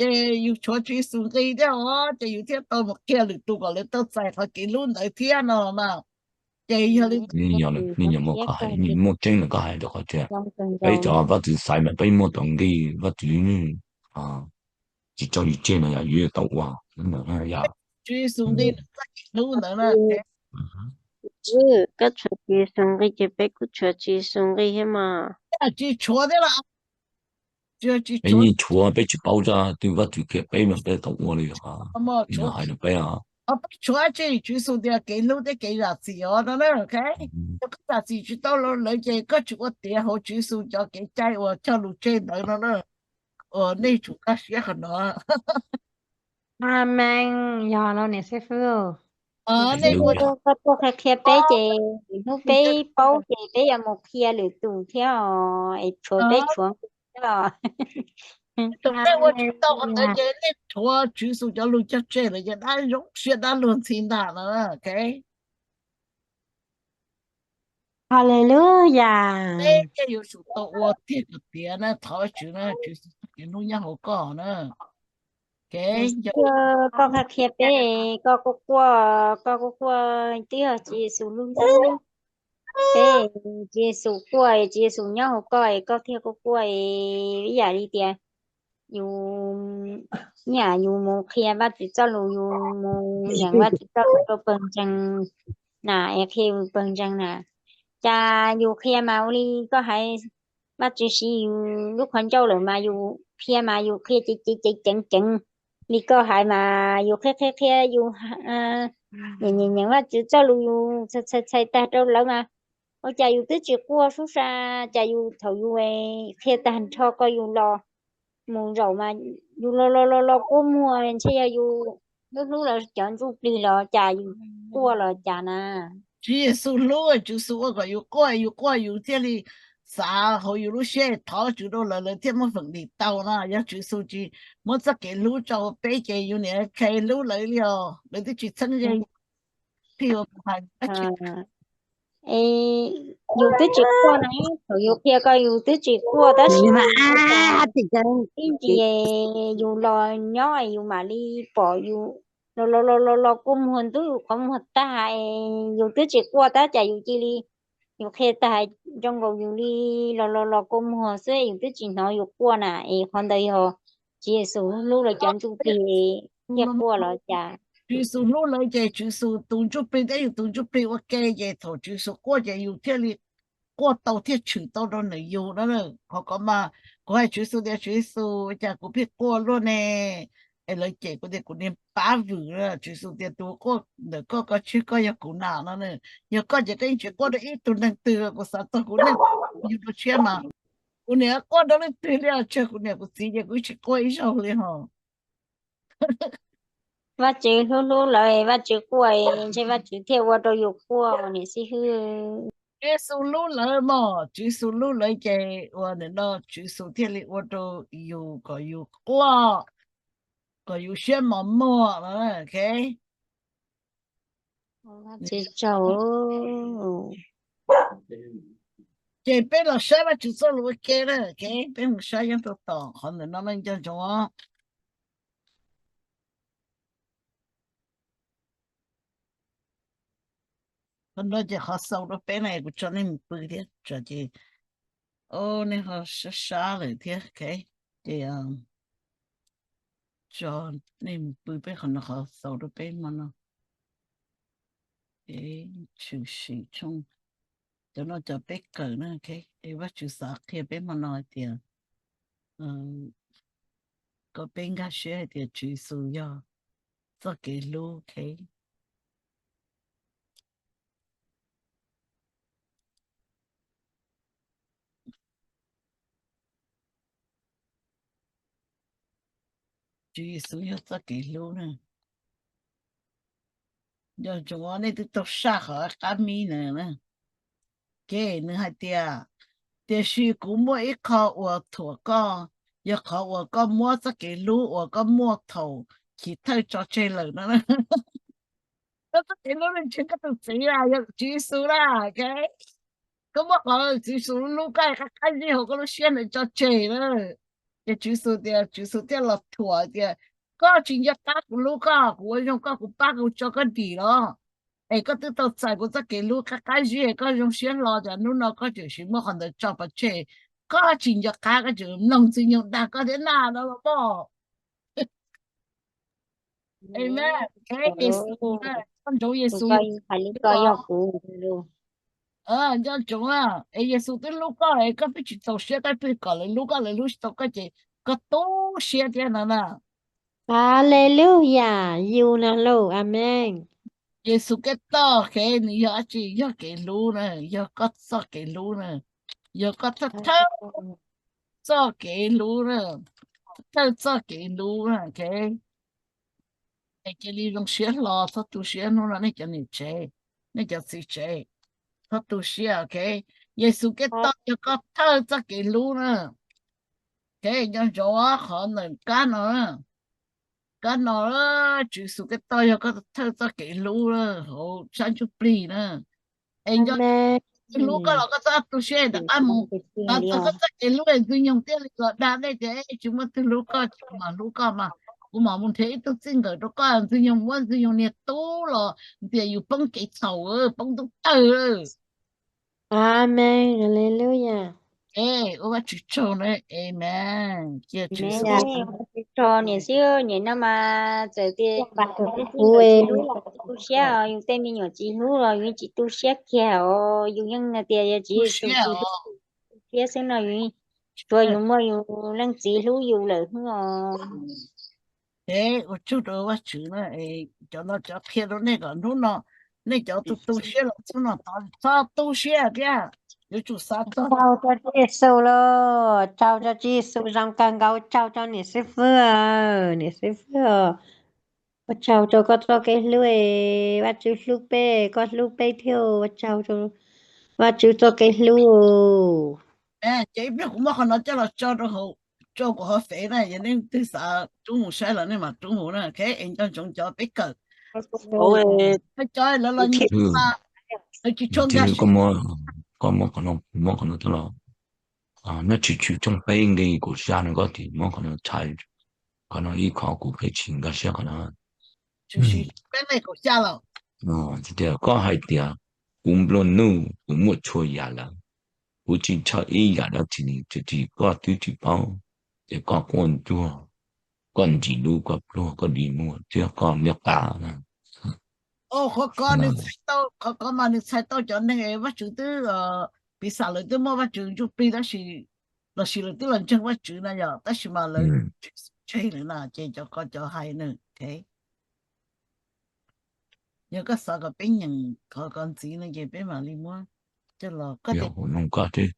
ces yus tshuav Tswv Yexus nqi thiab os, ces yus thiaj tau mus qhia lwm tus kom lawv tau txais qhov kev hlub ntawd thiab no mas. Ces yog li ntawd, muaj tseeb lawm koj hais rau qhov tias peb cov Vajtswv xaiv mas peb muaj tau nqi, Vajtswv tsis tso yus tseg no yog yus yuav tau ua ntawd yom. Tswv Yexus nqi nws txoj kev hlub ntawd na. Koj tshuav Tswv Yexus nqi ces peb kuj tshuav Tswv Yexus nqi thiab mas. Tsis tshuav thiab los? Peb yeej tshuav, peb tsis paub zaj twg, Vajtswv qhia peb mas peb tau ua li hais rau peb. Peb tshuav tsis, Tswv Yexus tias kev hlub thiab kev zam txim os no na. Yog koj zam txim tsis tau lawv ces koj tsis ua tiav hauv Tswv Yexus cov kev cai uas cog lus tseg ntawd no na. Uas nej tsum nkag siab qhov no. Amees, yog no niam xib fwb. Koj tuaj qhia qhia peb ces hnub peb paub ces peb yuav mus qhia lwm tus thiab os, es tshuav peb tshuav nqi thiab os. Tus nej ua tsis tau qhov ntawd ces nej tshuav Tswv Yexus cov lus cog tseg lawm ces dab zoo siab dab luag ntxhi ntag no. Haleluyas. Peb thiaj yuav tsum tau ua tiag tiag tiag na, thov Tswv na, Tswv Yexus txoj kev hlub nyob hauv koj na. Koj qhia qhia peb, koj kuj quaj, koj kuj quaj twb yog Tswv Yexus lub hlub. Peb, Tswv Yexus quaj, Tswv Yexus nyob hauv koj es koj thiaj kuj quaj ib yam li tias yus, ib yam yus mus qhia Vajtswv txoj lus, yus mus yeem Vajtswv txoj lus rau pawg ntseeg na, es qhia pawg ntseeg na. Cas yus qhia mas ua li koj hais, Vajtswv siv yus lub qhov ncauj lawm mas yus qhia mas yus qhia ceev ceev ceev ceev li koj hais mas yus qhia qhia qhia yus nyeem nyeem Vajtswv txoj lus yus txhais txhais tag rau lawv mas ua cas yus twb tsis quaj sub sa, cas yus thaum yus qhia tag nrho ko yus los mus zaum mas yus los los los los kua muag ntshe yog yus hlub hlub lawv cov ntsuj plig los cas yus quaj los cas na. Tswv Yexus hlub, Tswv Yexus ua kom yus quaj, yus quaj yus thiaj li xav hauv yus lub siab thov Tswv rau lawv, lawv thiaj muaj feem dim tau no. Yog Tswv Yexus tsis muab txoj kev hlub tso hauv peb ces yus niam khe hlub lawv li os, lawv twb tsis txheeb ze. Yus twb tsis quaj na, thaum yus qhia ko yus twb tsis quaj tab sis ib ntsis yus los nyob yus mam li pom yus los los los los los kua muag ntub yus qhov muag tag, yus twb tsis quaj tab cas yus cia li, yus qhia tag zoo nkaus yus li los los los kua muag xwb, yus twb tsis hnov yus quaj na. Es qhov ntawd yog Tswv Yexus hlub lawv cov ntsuj plig thiaj quaj los cas? Tswv Yexus hlub lawv ces Tswv Yexus tus ntsuj plig thiab yus tus ntsuj plig ua ke ces thaum Tswv Yexus quaj ces yus thiaj li quaj tau thiaj tshwm tau rau nws yus na. Qhov ko mas kuv hais Tswv Yexus tias Tswv Yexus, cas kuv pheej quaj luaj ne? Es lawv cem kuv tias kuv niag pab vwm. Tswv Yexus tias tus quaj ntawm koj ko tsis yog koj, yog kuv na no. Yog koj ces koj yeej tsis quaj rau ib tug neeg twg, kuv xav txog kuv neej yug dua tshiab mas kuv niam quaj rau leej twg li os, tshuav kuv niam kuv txiv ces kuv tsis quaj ib zaug li hos. Vajtswv hlub hlub lawv, Vajtswv quaj, ntshe Vajtswv thiaj ua rau yus quaj niam xib hwb. Tswv Yexus hlub lawv mog, Tswv Yexus hlub lawv ces ua ntawm no Tswv Yexus thiaj li ua rau yus kom yus quaj, kom yus siab mos muag. Ces peb los saib Vajtswv txoj lus ua ke na, peb mus saib nyob rau tom qhov ntawm no nco ntsoov. Qhov no ces qhov xaus rau peb na, kuv tso nej mus pw thiab tso ces, o, nej ho sab sab lawm thiab, ces tso nej mus pw, peb qhov no qhov xaus rau peb hmo no. Tshwm sim tshooj, cov no cov peb kawm na, es Vajtswv xav qhia peb hmo no hais tias kom peb nkag siab hais tias Tswv Yexus yog txoj kev hlub, ok. Tswv Yexus yog txoj kev hlub na. Nco ntsoov nej twb tau saj qhov qab mib na. Ces nws hais tias, tiam sis kuv muaj ib qho uas thuam koj, yog qhov uas koj muab txoj kev hlub uas koj muaj thaum chiv thawj tso tseg lawm no. Koj txoj kev hlub nws ntshe koj tus txiv na, yog Tswv Yexus na. Koj muab qhov Tswv Yexus hlub koj qab qab zib hauv koj lub siab ntawd tso tseg na. Ces Tswv Yexus tias, Tswv Yexus thiaj los thuam tias, koj tsis nco qab kuv hlub koj, kuv ua zoo koj, kuv pab kuv tso koj dim los, es koj twb tau txais kuv txoj kev hlub qab qab zib, koj zoo siab hlo, ces hnub no koj tseem sim muab qhov ntawd tso pov tseg. Koj tsis nco qab, koj tseem mloog Ntxwg Nyoog dag koj thiab na no los pom. Amen. Koj ntsoov Yexus, nco ntsoov, es Yexus twb hlub koj es koj twb tsis txaus siab, koj pheej kom lawv hlub koj, lawv hlub tsis tau koj ces koj tu siab thiab no na. Aleluyas, yus na lauj, amen. Yexus kev toj kev nws yog dab tsi? Yog kev hlub na, yog koj txoj kev hlub na, yog koj thawj thawj txoj kev hlub na, thawj thawj txoj kev hlub na. Es cia li zoo siab hlo, txhob tu siab hnub no nej cov niam tsev, nej cov txiv tsev, txhob tu siab, ok. Yexus kev toj yog koj thawj txoj kev hlub na. Ok, nco ntsoov qhov ntawm kab no, kab no, Tswv Yexus kev toj yog koj thawj txoj kev hlub hauv sab ntsuj plig na. Es nco, hlub koj los koj txhob tu siab rov qab mus. Txog koj txoj kev hlub es Ntxwg Nyoog thiaj li los dag nej tias tsis muaj twg hlub koj, kuv mam hlub koj mas, kuv mam mus nrhiav ib tug txij nkawm rau koj. Ntxwg Nyoog muab Ntxwg Nyoog niag tub los tias yus poob kev txhaum, poob ntuj tawg. Amen, aleluya. Ua Vajtswv tsaug na, amen. Cia Tswv Yexus tsaug niam xwb, niam no mas txawm tias tu siab os, yus tej me nyuam tsis hlub los yus yeej tsis tu siab kiag os, yus yeej tias yog Tswv Yexus tsis hlub, tu siab xwb no, yus, tsuas yus muaj yus leej txiv hlub yus lawm xwb os. Ua tsaug rau Vajtswv na, cov no cov qhia rau nej kom hnub no nej cov tu tu siab los xub no tod txhob tu siab thiab, yuav tsum xav txog. Tsaug rau Tswv Yexus lauj, tsaug rau Tswv Yexus zoo kawg nkaus, tsaug rau niam xib fwb, niam xib fwb, ua tsaug rau koj txoj kev hlub, Vajtswv hlub peb, koj hlub peb thiab, ua tsaug rau Vajtswv txoj kev hlub. Ces ib pliag kuv muab qhov no coj los tso rau hauv, tso kuv hauv fev na, yog nej twg xav rub mus saib los nej mam rub mus na, ok. Es nco ntsoov cov peb kawm, cov lawv los nyiam, lawv tsis tshua nkag siab. Koj muab qhov no, muab qhov no tau los, Nab Tshwm Tshwm tshooj peb nqe kaum xya no, koj tis muab qhov no tshai, qhov no ib qho kuv pheej tsis nkag siab qhov no. Tshwm Sim peb nqe kaum xya lawm. Tias koj hais tias, kuv nplua nuj kuv muaj txhua yam lawm, kuv tsis ntshaw ib yam dab tsi li, tiam sis koj twb tsis paub, ces koj quaj ntsuag, koj ntsim lub, koj pluag, koj dig muag thiab koj liab qab na. Qhov ko nws txhais tau, qhov ko mas nws txhais tau cov neeg es Vajtswv twb, piv xam lawv twb muaj Vajtswv ntsuj plig tab sis, los sis lawv twb los ntseeg Vajtswv na yom, tab sis mas lawv tseg lawm na, ces cov ko cov hais na, ok. Yog koj xav kom peb nyeem qhov ko ntxiv no ces peb mam li muab coj los. Koj tias,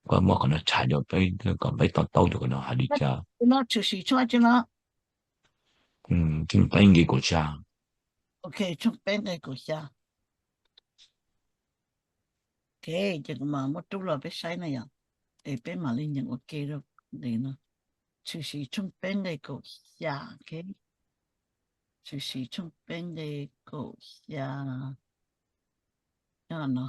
koj muab qhov no tshais rau peb kom peb to taub rau qhov no hais li cas. No Tshwm Sim tshooj dab tsi no? Tshooj peb nqe kaum xya. Ok, tshooj peb nqe kaum xya. Ok, ces kuv mam muab rub los peb saib na yom, es peb mam li nyeem ua ke rau nqe no. Tshwm Sim tshooj peb nqe kaum xya, ok. Tshwm Sim tshooj peb nqe kaum xya. Nyob no.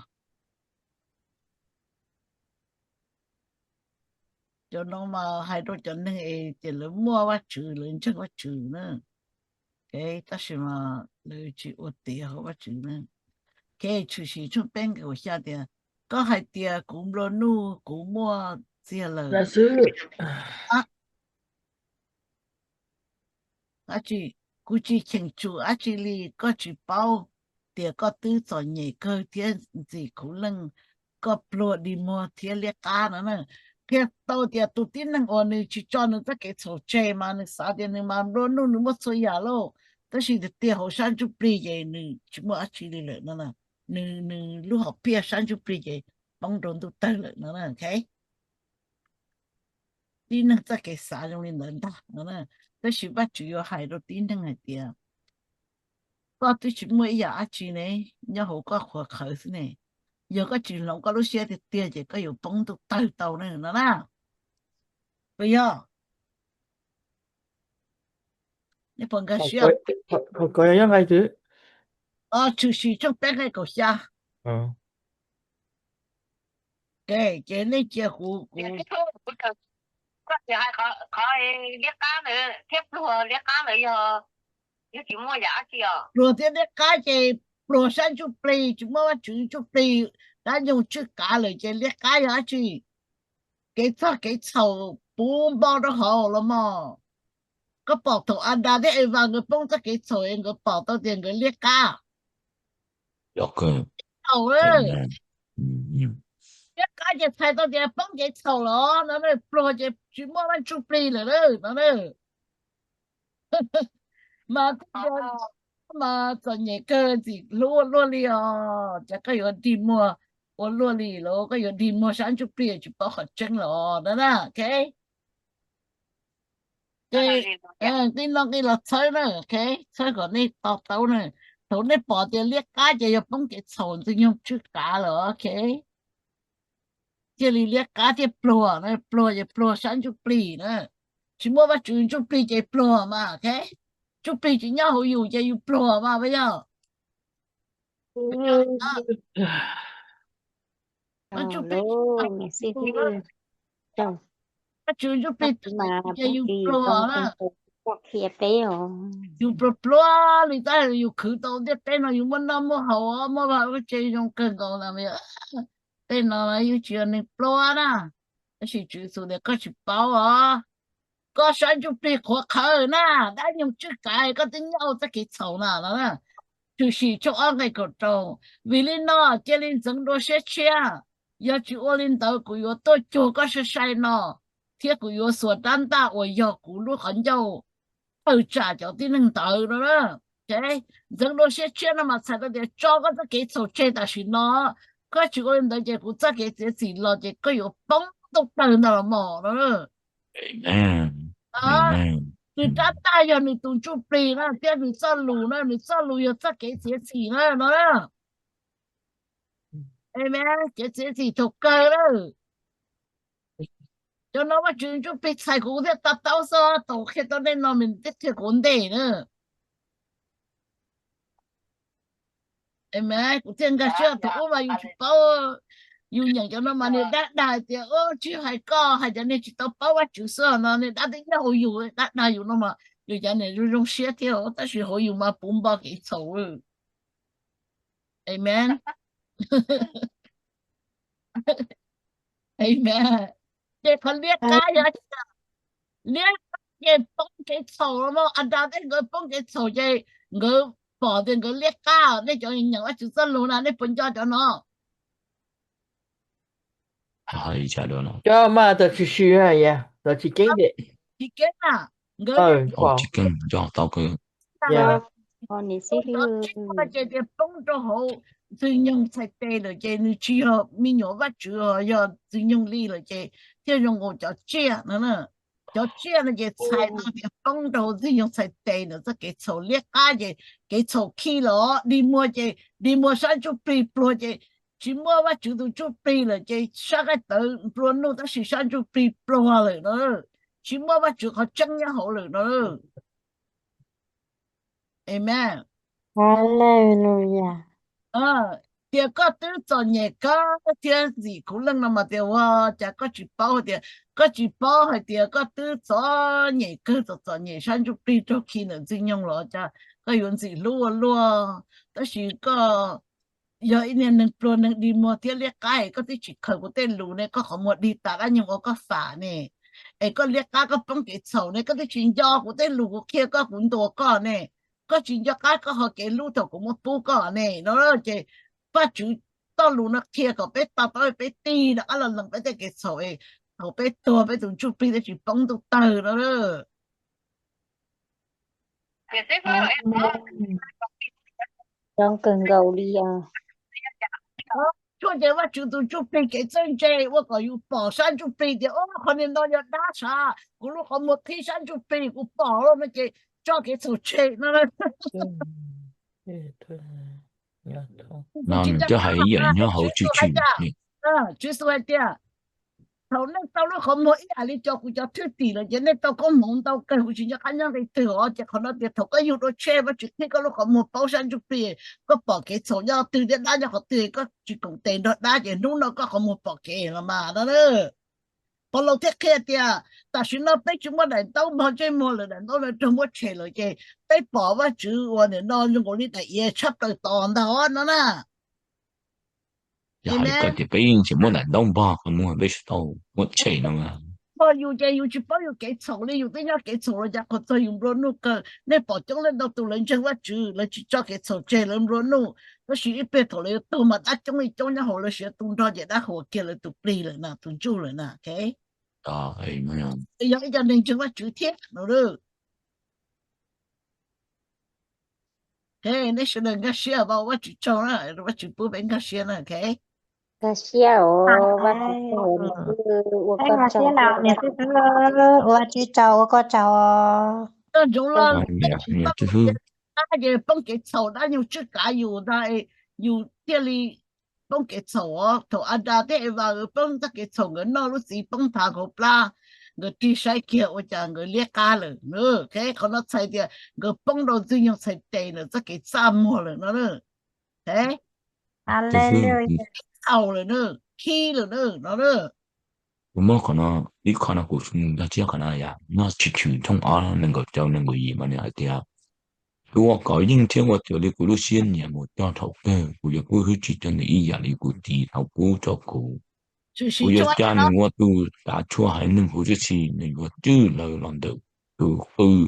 Cov no mas hais rau cov neeg es tias lawv muaj Vajtswv, lawv ntseeg Vajtswv na, tab sis mas lawv tsis ua tiav hauv Vajtswv na. Tshwm Sim tshooj peb nqe kaum xya tias, koj hais tias kuv nplua nuj, kuv muaj txiag lawm, dab tsi, kuv tsis cheem tsum dab tsi li, koj tsis paub tias koj twb txom nyem kawg thiab ntxim khuv leej, koj pluag dig muag thiab liab qab no na. Qhia tau tias tus tib neeg uas nws tsis tso nws txoj kev txhaum tseg mas nws xav tias nws mas nplua nuj, nws muaj txhua yam lauj, tab sis tiag tiag hauv sab ntsuj plig ces nws tsis muaj dab tsi li lawm no. Nws, nws lub hom phiaj sab ntsuj plig ces poob rau ntuj tawg lawm no, ok. tib neeg txoj kev xav zoo li ntawd ntag no. Tab sis Vajtswv yuav hais rau tib neeg hais tias, koj twb tsis muaj ib yam dab tsi ne, nyob hauv koj qhuav qhawv xwb ne, yog koj tsis hloov koj lub siab tiag tiag ces koj yuav poob ntuj tawg tau ne no na. Puas yog? Nej puas nkag siab? Tshwm sim tshooj peb nqe kaum xya. Ces nej cia kuv, kuv, koj tsis hais qhov liab qab ntawd thiab pluag liab qab ntawd yog, yog tsis muaj yam dab tsi os. Pluag thiab liab qab ces pluag sab ntsuj plig, tsis muaj Vajtswv ntsuj plig, dab nyoog tswj kav lawm ces liab qab yog dab tsi? Kev txog kev txhaum puv npo rau hauv los mog. Koj pom thaum Adas thiab Evas nkawd poob txoj kev txhaum es nkawd pom tau tias nkawd liab qab. Txhaum, liab qab ces txhais tau tias poob kev txhaum los no, pluag ces tsis muaj Vaj Ntsuj Plig lawm no. Mas, mas txom nyem kawg, ntxim hlub ua luaj li os. Ces koj yuav dig muag ua luaj li los koj yuav dig muag sab ntsuj plig tsis paub qhov tseeb los no na. Ces nqi no nqi los txhawb na, txhawb kom nej to taub na. Thaum nej pom tias liab qab ces yog poob kev txhaum, Ntxwg Nyoog tswj kav lawm, ok. Thiaj li liab qab thiaj pluag, pluag ces pluag sab ntsuj plig na. Tsis muaj Vajtswv ntsuj plig ces pluag mas, ok. Ntsuj plig tsis nyob hauv yus ces yus pluag mas, puas yog? Ntsuj plig, Vajtswv ntsuj plig ces yus pluag na. Yus pluag pluag li tab yus khwv tau ntiaj teb no yus muaj noj muaj haus, muaj vaj tse zoo kawg nkaus na. Tej no yus tsis yog neeg pluag na. Tab sis Tswv Yexus tias koj tsis paub os. Koj sab ntsuj plig qhuav qhawv na, dab nyoog tswj kav, koj twb nyob hauv txoj kev txhaum na no. Tshwm Sim tshooj ob nqe kaum rau. Vim li no cia li ntxeev dua siab tshiab, yog tsis ua li ntawd kuv yuav tuaj cuag koj sai sai no, thiab kuv yuav xuas rab ntaj uas yog kuv lub qhov ncauj tawm tsam cov tib neeg ntawd no. Ntxeev dua siab tshiab no mas txhais tau tias tso koj txoj kev txhaum tseg tam sim no, koj tsis ua li ntawd ces kuv txoj kev txiav txim los ces koj yuav poob ntuj tawg ntag los mas no. Nws rab ntaj yog nws tus ntsuj plig na, thiab nws txoj lus na, nws txoj lus yog txoj kev txiav txim na no. Amen. Kev txiav txim thaum kawg lawm. Cov no Vajtswv ntsuj plig txhais kuv thiaj to taub xwb, thaum qhia tau nej no mas twb qhia kuv ntej na. Amen. Kuv thiaj nkag siab, thaum ub mas yus tsis paub, yus nyeem cov no mas niag dab dag tias, tsis hais koj, hais cov niag tsis tau paub Vajtswv xwb no, niag dab twb nyob hauv yus, dab dag yus no mas yus cov niag zoo zoo siab thiab, tab sis hauv yus mas puv npo kev txhaum. Amen. Amen. Ces qhov liab qab yog liab qab ces poob kev txhaum los mas, Adas thiab nkawd poob kev txhaum ces nkawd pom tias nkawd liab qab. Nej cov nyeem Vajtswv txoj lus na, nej puas nco cov no? Cov mas txawm tsis sim, txawm tsis keeb, tsis keeb na, nkawd tsis keeb, cov tsib no ces tias poob rau hauv Ntxwg Nyoog txhais tes lawm ces nws tsis yog me nyuam Vajtswv, yog Ntxwg Nyoog li lawm ces thiaj zoo nkaus cov tsiaj no. Cov tsiaj no ces txhais tau tias poob rau hauv Ntxwg Nyoog txhais tes ntawm txoj kev txhaum. Liab qab ces kev txhaum khi los, dig muag ces dig muag sab ntsuj plig, pluag ces tsis muaj Vajtswv tus ntsuj plig lawm ces sab qaij tawv nplua nuj tab sis sab ntsuj plig pluag lawm no. Tsis muaj Vajtswv qhov tseeb nyob hauv lawm no. Amen. Haleluya. Tias koj twb txom nyem kawg thiab ntxim khuv leej no mas tias ua cas koj tsis paub hais tias, koj tsis paub hais tias koj twb txom nyem kawg, txom txom nyem sab ntsuj plig raug khi ntawm Ntxwg Nyoog los cas koj yuav ntxim hlub ua luaj. Tab sis koj yog ib niag neeg pluag neeg dig muag thiab liab qab es koj twb tsis khaws kuv tej lus ne, koj qhov muag dig tas dab nyoog ua koj fam ne. Es koj liab qab koj poob kev txhaum ne, koj twb tsis nco kuv tej lus kuv qhia koj kuv ntuas koj ne. Koj tsis nco qab koj ho kev hlub thaum kuv muab pub koj ne no. Ces Vajtswv txoj lus no qhia kom peb to taub, peb tig rov qab los lees peb tej kev txhaum es thaum peb tuag peb tus ntsuj plig thiaj tsis poob ntuj tawg no. Zoo kawg nkaus li os. tshuaj ces Vajtswv tus ntsuj plig kev txawj ntse ua kom yus pom sab ntsuj plig tias, o, qhov niag no yog dab sav, kuv lub qhov muag qhib sab ntsuj plig kuv pom lawm no ces tso kev txhaum tseg no. Nws coj hais ib yam nyob hauv tswv tswm. Tswv Yexus hais tias, thaum nej tau lub qhov muag ib yam li cov kuv cov thwj tim lawm ces nej tau koob hmoov ntau kawg, kuv tsis nco qab nyob nqe twg os. Ces qhov no tias thaum koj yug dua tseg Vajtswv qhib koj lub qhov muag paub sab ntsuj plig, koj pom kev txhaum nyob twg thiab dab nyob qhov twg, koj tsis koom tes nrog dab ces hnub no koj qhov muag pom kev los mas no. Paulus thiaj qhia tias tam sim no peb tsis muaj daim ntaub npog ntsej muag lawm, daim ntaub no raug muab tshem lawm ces peb pom Vajtswv uas nim no zoo nkaus li daim iav tshab plaws tos ntag no na. Yog hais tias peb yeej tsis muaj daim ntaub npog qhov muag peb tsis tau muab tshem no. Npog yus ces yus tsis paub yus kev txhaum li, yus twb nyob kev txhaum los cas qhuas txog yus nplua nuj kawg. Nej pom coob leej ntau tus lawv ntseeg Vajtswv, lawv tsis tso kev txhaum tseg, lawv nplua nuj, tab sis ib pliag thaum lawv yuav tuag mas dab coob li coob nyob hauv lawv siav tu nrho ces dab huas kiag lawv tus plig lawm na, tus ntsuj lawm na. Yog ib co neeg ntseeg Vajtswv thiab no. Neb sawv daws nkag siab, Vajtswv tsaug na, Vajtswv pub peb nkag siab na. Nkag siab os, Vajtswv tsaug, niam tij, ua koj tsaug, ua Vajtswv tsaug, ua koj tsaug. Koj ntsoov los, ces poob kev txhaum dab nyuag tswj kav yus ntag, yus thiaj li poob kev txhaum os. Thaum Adas thiab Evas nkawd poob txoj kev txhaum, nkawd noj lub txiv poob nthav hauv plab, nkawd rig saib kiag ua cas nkawd liab qab lawm. Qhov no txhais tias nkawd poob rau ntxwg nyoog txhais tes ntawm txoj kev txaj muag lawm no. Txhaum lawm na, khib lawm na no. Kuv muab qhov no, ib qho no kuv dag thiab qhov no yog nyob Tswv Tswm tshooj ob nees nkaum rau nees nkaum yim mas nws hais tias, tus uas kov yeej thiab ua raws li kuv lub siab nyiam mus txog thaum kawg, kuv yuav pub hwj chim rau nws ib yam li kuv txiv tau pub rau kuv. Kuv yuav ca nws ua tus tav tshuaj haiv neeg huv tib si, nws yuav cwj lawv los ntawm tus qw,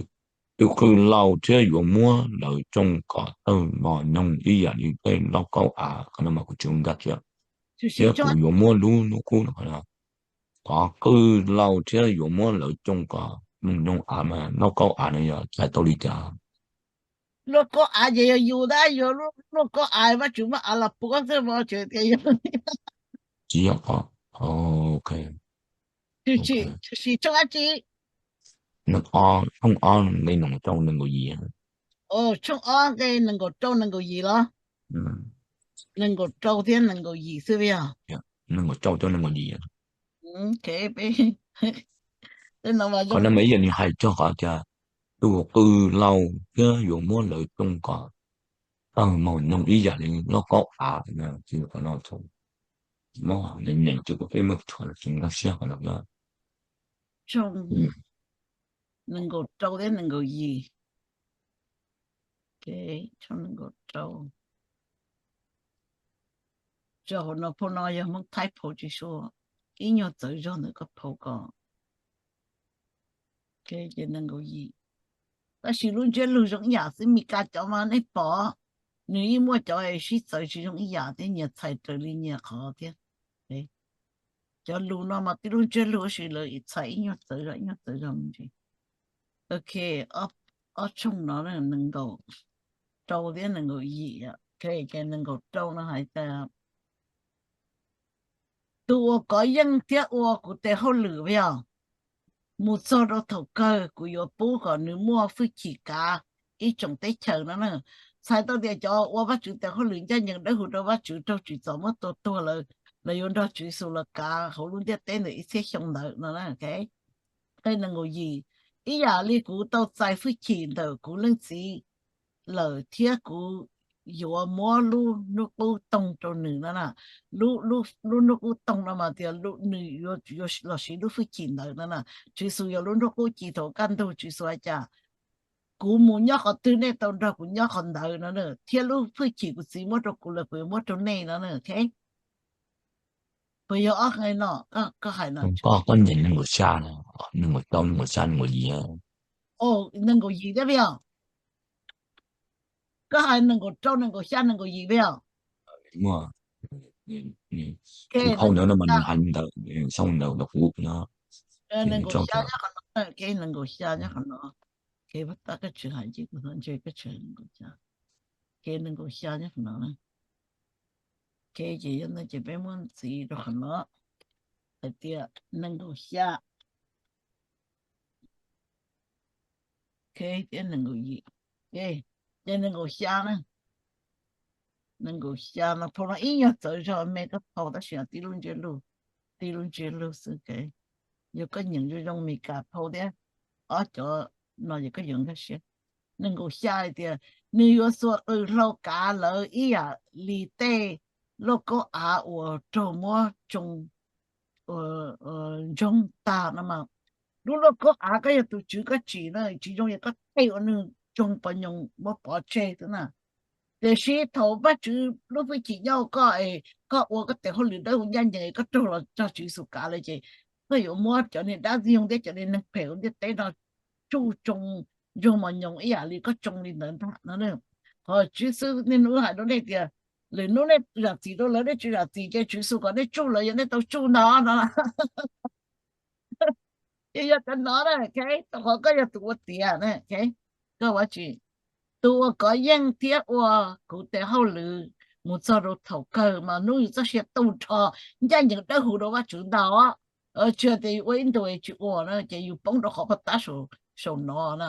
tus qw laus thiab yuav muab lawv tsoo kom tawg mos nyoog ib yam li tej lauj kaub av. Qhov no mas kuv tsis ua nkag thiab. Thiab kuv yuav muab lub hnub qub, qhov qw laus thiab yuav muab lawv tsoo kom mos nyoog av mas lauj kaub av no yog txhais tau li cas? Lauj kaub av ces yog yus ntag, yog lauj kaub av Vajtswv muab av los puab xwb mas tseem tias yog. Tsis yog, ok. Tshwm sim tshooj dab tsi? Tshooj ob nqe nees nkaum rau nees nkaum yim. Tshooj ob nqe nees nkaum rau nees nkaum yim los? Nees nkaum rau thiab nees nkaum yim xwb yog? Nees nkaum rau thiab nees nkaum yim. Qhov no mas ib yam nws hais txog qhov tias tus qw laus thiab yuav muab lawv tsoo kom tawg mos nyoog ib yam li lauj kaub av. Qhov no thaum muab nees nkaum rau thiab nees nkaum yim. Tshooj nees nkaum rau. Tso hauv no, phau no yog Hmoob Thaib phau tsis suav, ib nyuag txawv zog ntawm koj phau ko. Ces nees nkaum yim. Tab sis lub ntsiab lus zoo ib yam xwb, Mes Kas cov mas nej pom, nws yeej muaj cov sib txawv tsis zoo ib yam thiab, nyias txhais raws li nyias qhov thiab. Cov lus no mas tib lub ntsiab lus tab sis lawv txhais ib nyuag txawv zog ib nyuag txawv zog me ntsis. Ok, ob tshooj no nees nkaum rau thiab nees nkaum yim. Ok, ces nees nkaum rau no hais tias, tus uas kov yeej thiab ua kuv tes hauj lwm yog mus txog rau thaum kawg kuv yuav pub kom nws muaj hwj chim kav ib tsoom teb chaws no na. Txhais tau tias cov ua Vajtswv tes hauj lwm ncaj ncees dawb huv rau Vajtswv raug tsim txom muab tua tuag lawm, lawv yuav nrog Tswv Yexus los kav hauv lub ntiaj teb ntawm ib txhiab xyoo ntawd no na. Nqe nees nkaum yim, ib yam li kuv tau txais hwj chim ntawm kuv leej txiv lawm thiab kuv yuav muab lub hnub qub toog rau nws no na. Lub hnub qub toog no mas tias nws yuav los siv lub hwj chim ntawd no na. Tswv Yexus yog lub hnub qub ci thaum kaj ntug Tswv Yexus hais tias, kuv mus nyob qhov twg nej tau nrog kuv nyob qhov ntawd no na, thiab lub hwj chim kuv txiv muab rau kuv lawm kuv yuav muab rau nej no na. Puas yog ob nqe no koj hais no? Koj, koj nyeem nees nkaum xya, nees nkaum rau, nees nkaum xya, nees nkaum yim. Nees nkaum yim thiab yog? Koj hais nees nkaum rau, nees nkaum xya, nees nkaum yim thiab yog? Muaj, kuv phau ntawd no mas nws hais ntawd, xyoo ntawd ntawm kuv no. Nees nkaum xya nyob qhov no, nees nkaum xya nyob qhov no. Kev tab koj tsis hais ces kuv txhob ntse koj tsis hais nees nkaum xya. Kev nees nkaum xya nyob qhov no. Ces yog no ces peb muab ntxiv rau qhov no hais tias nees nkaum xya, thiab nees nkaum yim, ces nees nkaum xya na, nees nkaum xya no phau no ib nyuag txawv zog me koj phau tab sis tib lub ntsiab lus, tib lub ntsiab lus xwb. Yog koj nyeem zoo zoo Meskas phau thiab ob cov no ces koj yuav nkag siab. Nees nkaum xya hais tias nws yuav xuas qws hlau kav lawv ib yam li tej lauj kaub av uas raug muab tsoo ntsoog tag no mas. Lub lauj kaub av koj yog tus tswv koj tsim no tsis zoo yog koj tej ua nws tsoo pov nyoos muab pov tseg xwb na. Tiam sis thaum Vajtswv lub hwj chim nyob koj es koj ua koj tes hauj lwm dawb huv ncaj ncees es koj raug los nrog Tswv Yexus kav lawm ces koj yuav muab cov niag dab ntxwg nyoog thiab cov niag neeg phem ua ntiaj teb no tsuj tsoo ntsoog mos nyoos ib yam li koj tsoo li ntawd ntag no. Qhov Tswv xwb niaj hnub hais rau nej tias lwm hnub nej zam txim rau lawv nej tsis zam txim ces Tswv Yexus kom nej tsuj lawv yog nej tau tsuj no no. Ces yog cov no na, rau qhov koj yog tus ua tiav na, koj ua tsis, tus uas kov yeej thiab ua kuv tes hauj lwm mus txog rau thaum kawg mas hnub yus txoj sia tu nrho ncaj ncees dawb huv rau Vajtswv ntag. Tsis tias yus ua ib ntus tsis ua na ces yus poob rau qhov pov tab saum no na.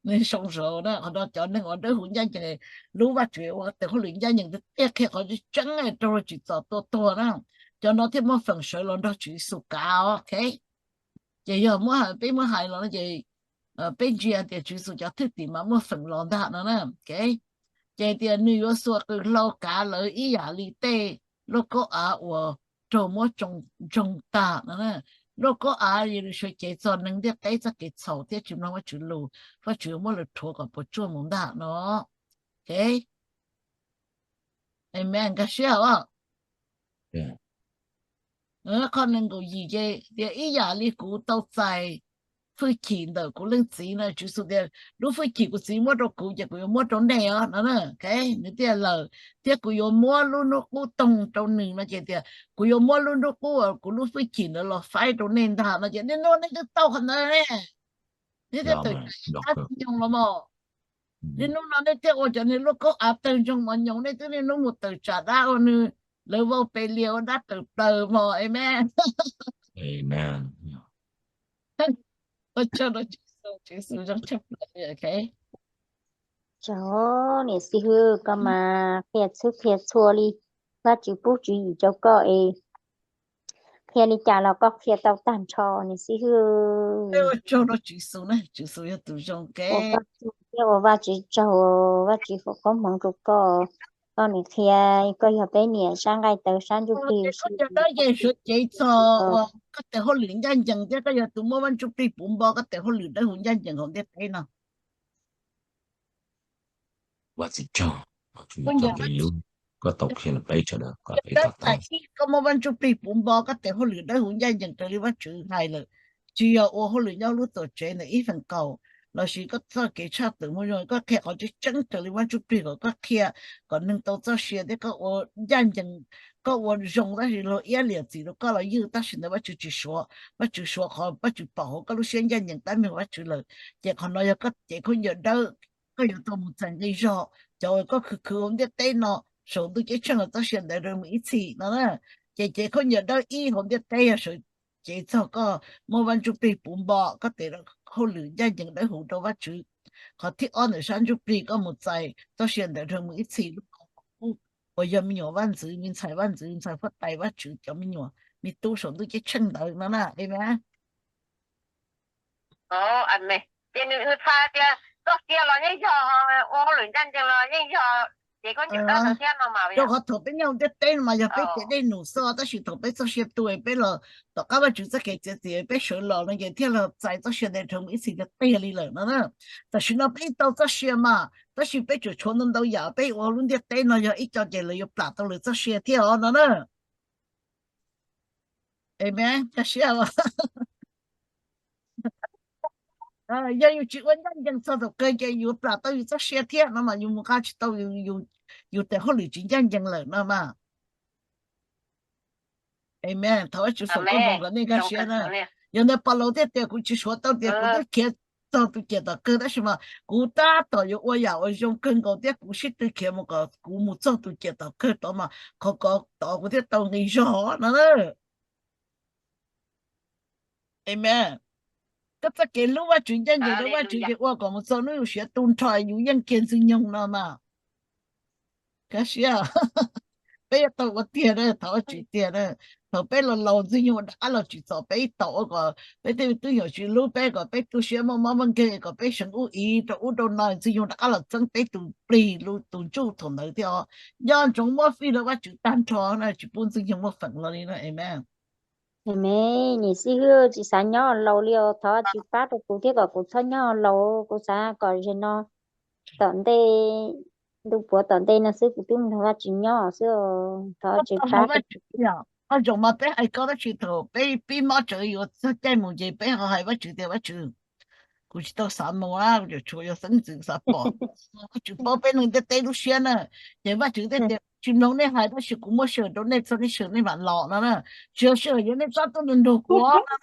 Nws sau zaum na qhov no cov neeg uas dawb huv ncaj ncees, lub Vajtswv ua tes hauj lwm ncaj ncees tiag tiag qhia qhov tseeb tseeb rau tsim txom tua tuag na, cov no thiaj muaj feem sawv los nrog Tswv Yexus kav os. Ces yog muab peb muab hais los no ces peb ntsia tias Tswv Yexus cov thwj tim mas muaj feem los ntag no na. Ces tias nws yuav xuas qws hlau kav lawv ib yam li tej lauj kaub av uas raug muab tsoo ntsoog tag no. Lauj kaub av yog lus suav cev txog neeg ntiaj teb txoj kev txhaum thiab tsis mloog Vajtswv lus, Vajtswv muab lawv rhuav kom puas tsuaj mus ntag no. Amen, nkag siab os. Qhov nees nkaum yim ces tias ib yam li kuv tau txais hwj chim ntawm kuv leej txiv no, Tswv Yexus tias lub hwj chim kuv txiv muab rau kuv ces kuv yuav muab rau nej os no. Nws thiaj lawm thiab kuv yuav muab lub hnub qub toog rau nws no ces tias kuv yuav muab lub hnub qub uas kuv lub hwj chim ntawd los faib rau nej ntag no ces niaj hnub nej twb tau qhov ntawd ne. Nej thiaj tawm tsam dab ntsoog los mas. Niaj hnub no nej thiaj ua cov niag lauj kaub av tawg ntsoog mos nyoos, nej twb niaj hnub mus tawm tsam dab ua nws, lawv vau pes lias ua dab tawm plaws mos. Amen. Ua tsaug rau Tswv Yexus, Tswv Yexus zoo tshaj plaws. Tsaug niam xib hwb, koj mas qhia txhub qhia txhua li, Vajtswv pub tswv yim rau koj es qhia li cas los koj qhia tau tag nrho niam xib hwb. Ua tsaug rau Tswv Yexus na, Tswv Yexus yog tus zoo. Ua Vajtswv tsaug, Vajtswv foom koob hmoov rau koj, koj niam qhia, koj yog peb niam sab nqaij tawv sab ntsuj plig. Koj cov dawb yeej suav cev txog uas koj tes hauj lwm ncaj ncees thiab koj yog tus muaj Vaj Ntsuj Plig puv npo koj tes hauj lwm dawb huv ncaj ncees hauv ntiaj teb no. Ua txiv tsaug, koj tau qhia rau peb sawv daws kom peb to taub. Koj muaj Vaj Ntsuj Plig puv npo koj tes hauj lwm dawb huv ncaj ncees raws li Vajtswv hais lawm, tsis yog ua hauj lwm nyob lub tuam tsev ntawm ib feem kaum lossis koj txoj kev tshaj tawm muaj zoo, koj qhia qhov tseeb tseeb raws li Vaj Ntsuj Plig kom koj qhia kom neeg tau txoj sia thiab koj ua ncaj ncees, koj ua zoo tab sis luag iab liam txim rau koj los ywj, tab sis ntawd Vajtswv tsis suav, Vajtswv suav qhov Vajtswv pom hauv koj lub siab ncaj ncees tab meeg Vajtswv lawm. Ces qhov no yog koj cev khaub ncaws dawb, koj yuav tau mus txais nqi zog cov uas koj khwv khwv hauv ntiaj teb no saum ntuj ceeb tsheej los txoj sia ntawd rau mus ib txhis no na. Ces cev khaub ncaws dawb ib hauv ntiaj teb yog sawv cev txog koj muaj Vaj Ntsuj Plig puv npo koj tes hauj lwm ncaj ncees dawb huv rau Vajtswv. Qhov thib ob ntawm sab ntsuj plig koj mus txais txoj sia ntawd rau mus ib txhis lub qhov uas yog me nyuam vaj ntxwv, me ntxhais vaj ntxwv, ntxhais huab tais Vajtswv cov me nyuam me tub saum ntuj ceeb tsheej ntawd no na. Amen. Ces nws txhais tias txoj sia los yeej yog, ua hauj lwm ncaj ncees los yeej yog, ces koj ncaws dab ntawd thiab no mas. Rau qhov thaum peb nyob hauv ntiaj teb no mas yog peb cev dej num xwb, tab sis thaum peb txoj sia tu peb los tom qab Vajtswv txoj kev txiav txim peb sawv los no ces thiaj los txais txoj sia ntawd rau mus ib txhis tiag tiag li lawm no na. Tam sim no peb tau txoj sia mas tab sis peb tseem tshuav ntau ntau yam peb ua lub ntiaj teb no yog ib co ces lawv yuav plam tau lawv txoj sia thiab os no na. Amen, nkag siab. Yog yus tsis ua ncaj ncees txog thaum kawg ces yuav plam tau yus txoj sia thiab no mas yus mus nqa tsis tau yus tes hauj lwm tsis ncaj ncees lawm no mas. Amen. Thov Vajtswv foom koob hmoov kom nej nkag siab na. Yog ntawd Paulus thiaj tias kuv tsis suav tau tias kuv twb khiav txog tus ciam tom kawg, tab sis mas kuv tab tom yuav ua yam uas zoo kawg nkaus thiab kuv sib tw khiav mus kom kuv mus txog tus ciam tom kawg tod mas qhov ko tod kuv thiaj tau nqi zog no na. Amen. Koj txoj kev hlub Vajtswv ncaj ncees rau Vajtswv ces ua kom mus txog hnub yus siav tu nrho yus yeej kiag Ntxwg Nyoog no mas. Kav siab, peb yuav tau ua tiag na, thov Vajtswv tiag na. Thaum peb los laus Ntxwg Nyoog rov qab los tsim txom peb ib tau, ua kom peb tej me tub nyuam tsis hlub peb, kom peb tu siab muaj mob muaj nkeeg, kom peb seev ub ib rau ub rau no, Ntxwg Nyoog rov qab los txeeb peb tus plig tus ntsuj thaum ntawd thiab os. Nco ntsoov muab fij rau Vajtswv tag nrho na, tsis pub Ntxwg Nyoog muaj feem los li na. Amen. Amen. Niam xib hwb, tsis xav nyob laus li os, thov Vajtswv pab rau kuv thiab kom kuv txhob nyob laus, kuv xav kom zaum no tom ntej, ntu puav tom ntej no xwb kuv twb nrog Vajtswv nyob xwb, thov Vajtswv pab. Koj zaum mas peb hais koj tab sis thaum peb pib mob tsawv yuav txog caij mus ces peb ho hais Vajtswv tias Vajtswv, kuv tsis tau xav mus na, kuv tseem tshuav yuav xeeb ntxwv xav pom. Vajtswv paub peb neeg ntiaj teb lub siab na, ces Vajtswv thiaj tias tsis mloog nej hais tab sis kuv muab sij hawm rau nej txog nej sij hawm nej mam los no na. Tsis yog sij hawm yog nej txhob tuaj nrog kuv no.